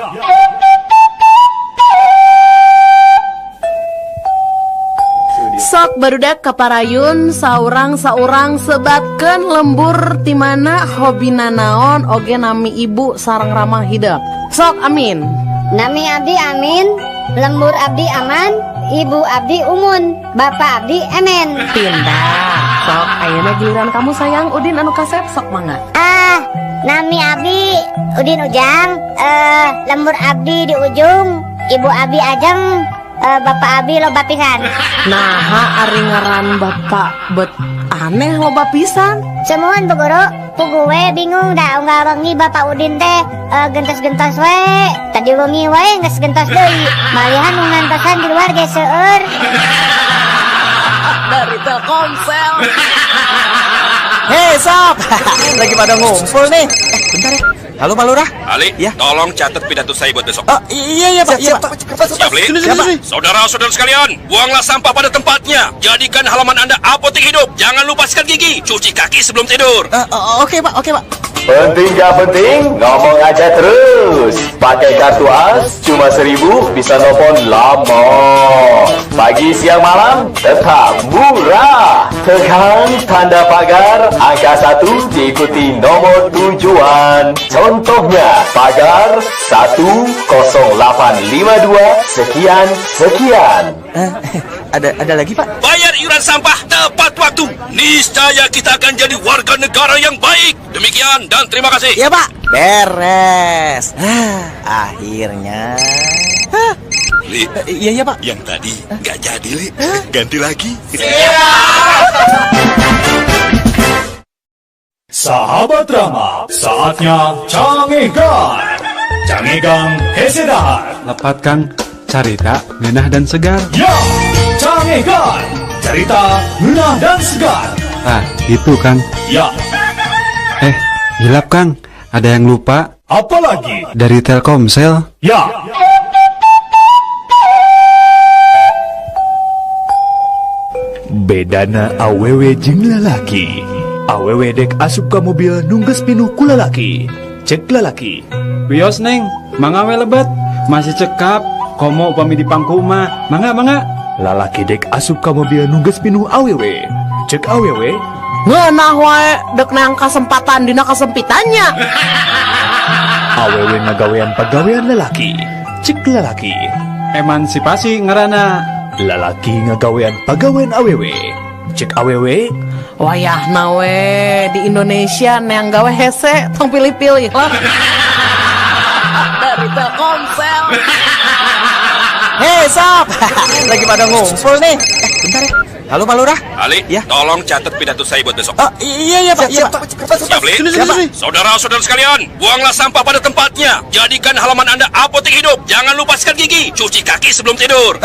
Sok barudak kaparayun saurang-saurang sebatkeun lembur timana hobina naon oge nami ibu sareng ramah hidep. Sok amin. Nami abdi amin, lembur abdi aman, ibu abdi umun, bapak abdi emen. Pindah. Sok ayeuna giliran kamu sayang Udin anu kasep sok mangga. Nami abdi Udin Ujang, lembur abdi di ujung, ibu abdi Ajeng, bapak abi loba pisan. Naha ari ngaran bapak bet aneh loba pisan. Semuan Bu Guru, pugu we bingung dah unggal wengi bapak Udin teh gentos-gentos we. Tadi wengi wae geus gentos deui. Malihan nu ngantosan di luar ge seueur. Dari Telkomsel. Hei sob, lagi pada ngumpul nih. Bentar ya. Halo Pak Lurah. Ali, tolong catat pidato saya buat besok. Oh iya iya Pak, iya Pak. Siap, Li? Saudara-saudara sekalian, buanglah sampah pada tempatnya. Jadikan halaman Anda apotek hidup. Jangan lupa sikat gigi, cuci kaki sebelum tidur. Oke Pak, oke Pak. Penting gak penting, ngomong aja terus. Pakai kartu AS cuma 1000 bisa nelfon lama. Pagi, siang, malam tetap murah. Tekan tanda pagar angka 1 diikuti nomor tujuan. Contohnya pagar 10852 sekian sekian. Ada lagi Pak? Bayar iuran sampah tepat waktu. Niscaya kita akan jadi warga negara yang baik. Demikian dan terima kasih. Iya Pak. Beres. Akhirnya. Li, iya iya Pak. Yang tadi nggak jadi Li. Ganti lagi. Sahabat Rama, saatnya Cangegan. Cangegan hese dahar. Lepat Kang, carita ngeunah dan segar. Ya, Cangegan, cerita ngeunah dan segar. Nah, itu Kang. Ya. Hilap Kang, ada yang lupa. Apa lagi? Dari Telkomsel. Ya. Bedana awewe jeung lalaki. Awewe dek asup ka mobil nungges pinuh ku lalaki. Cek lalaki. Wios Neng, mangga we lebet. Masih cekap, komo upami di pangku mah. Mangga mangga. Lalaki dek asup ka mobil nungges pinuh awewe. Cek awewe. Ngeunah wae dek nang kasempatan dina kesempitannya. Awewe ngagawean pagawean lalaki. Cek lalaki. Emansipasi ngaranna. Lalaki ngagawean pagawean awewe. Cek awewe. Wayahna we di Indonesia neang gawe hese tong pilih-pilih lah. Dari Telkomsel. Hei sob, lagi pada ngumpul nih. Bentar ya. Halo Pak Lurah. Ali, ya? Tolong catat pidato saya buat besok. Oh, iya Pak. Siap, siap. Siap, Saudara-saudara sekalian, buanglah sampah pada tempatnya. Jadikan halaman Anda apotek hidup. Jangan lupa sikat gigi, cuci kaki sebelum tidur.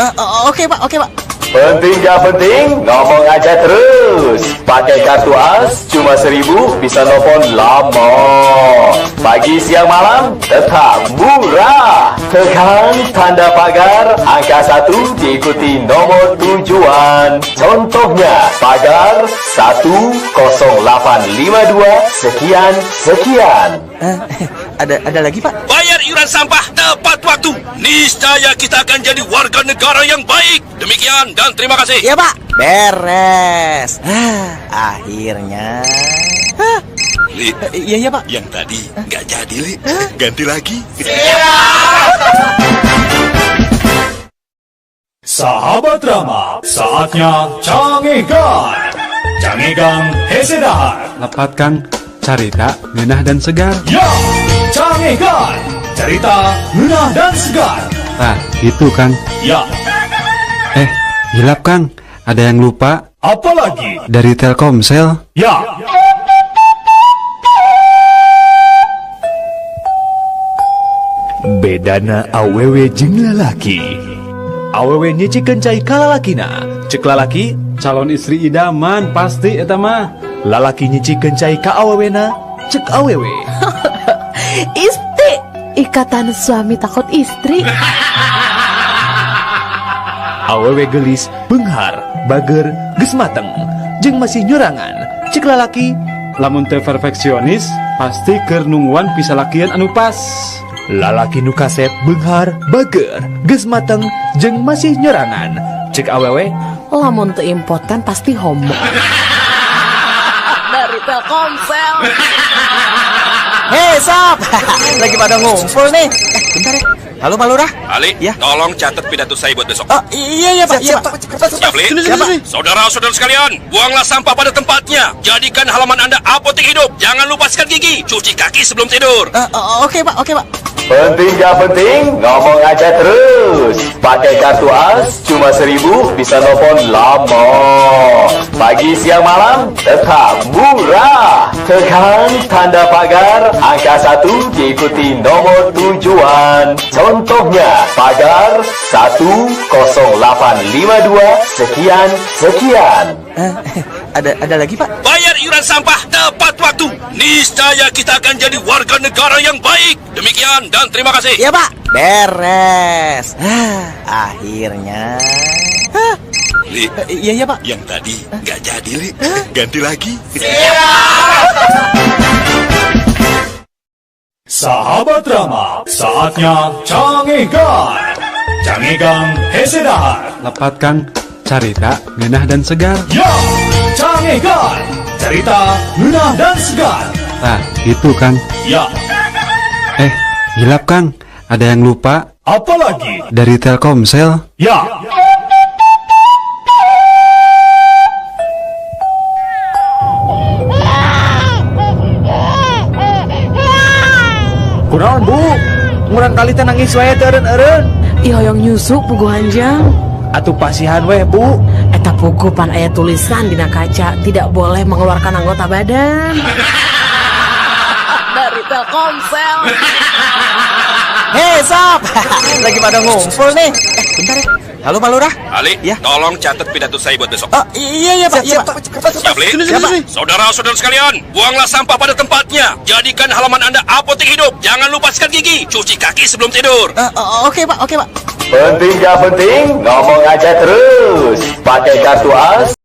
Oke Pak, oke Pak. Penting gak penting, ngomong aja terus. Pakai kartu AS cuma 1000 bisa nelfon lama. Pagi, siang, malam tetap murah. Tekan tanda pagar angka 1 diikuti nomor tujuan. Contohnya pagar 10852 sekian sekian. Ada lagi Pak? Bayar iuran sampah tepat waktu. Niscaya kita akan jadi warga negara yang baik. Demikian dan terima kasih. Ya Pak. Beres. Akhirnya. Li, iya Pak. Yang tadi nggak jadi, Li. Ganti lagi. Sahabat Rama, saatnya Cangegan. Cangegan hese dahar. Lepat Kang, carita ngeunah dan segar. Ya, Cangegan, cerita ngeunah dan segar. Nah, itu Kang. Ya. Hilap Kang, ada yang lupa. Apa lagi? Dari Telkomsel. Ya. Bedana awewe jeung lalaki. Awewe nyicikeun cai ka lalakina. Cek lalaki, calon istri idaman pasti eta mah. Lalaki nyicikeun cai ka awewena, cek awewe. Isti, ikatan suami takut istri. Awewe gelis, beunghar, bager, geus mateng, jeung masih nyorangan. Cek lalaki, lamun teu perfeksionis, pasti keur nungguan pisalakian anu pas. Lalaki nu kasep, beunghar, bager, geus mateng, jeung masih nyorangan. Cek awewe, lamun teu impoten pasti homo. Dari Telkomsel. Hei sob, lagi pada ngumpul nih. Bentar ya. Halo Pak Lurah. Ali, ya? Tolong catat pidato saya buat besok. Oh, iya Pak. Siap, siap. Siap, Saudara-saudara sekalian, buanglah sampah pada tempatnya. Jadikan halaman Anda apotek hidup. Jangan lupa sikat gigi, cuci kaki sebelum tidur. Oke Pak, oke Pak. Penting gak penting, ngomong aja terus. Pakai kartu AS cuma 1000 bisa nelfon lama. Pagi, siang, malam tetap murah. Tekan tanda pagar angka 1 diikuti nomor tujuan. Contohnya pagar 10852 sekian sekian. Ada lagi Pak? Bayar iuran sampah tepat waktu. Niscaya kita akan jadi warga negara yang baik. Demikian dan terima kasih. Ya Pak. Beres. Akhirnya. Li, iya Pak. Yang tadi nggak jadi, Li. Ganti lagi. Sahabat Rama, saatnya Cangegan. Cangegan hese dahar. Lepat Kang, carita ngeunah dan segar. Ya, Cangegan, cerita ngeunah dan segar. Nah, itu Kang. Ya. Hilap Kang, ada yang lupa. Apa lagi? Dari Telkomsel. Ya. Kunaon Bu? Ngurang kali teh nangis wae teu eureun-eureun. Ih hoyong nyusu puguh anjang. Atuh pasihan weh Bu. Eta puguh pan aya tulisan dina kaca tidak boleh mengeluarkan anggota badan. Dari Telkomsel. Hei sob, lagi pada ngumpul nih. Bentar ya. Halo Pak Lurah. Ali, ya? Tolong catat pidato saya buat besok. Oh, iya Pak. Siap, siap. Siap, Saudara-saudara sekalian, buanglah sampah pada tempatnya. Jadikan halaman Anda apotek hidup. Jangan lupa sikat gigi, cuci kaki sebelum tidur. Oke Pak, oke Pak. Penting gak penting, ngomong aja terus. Pakai kartu AS.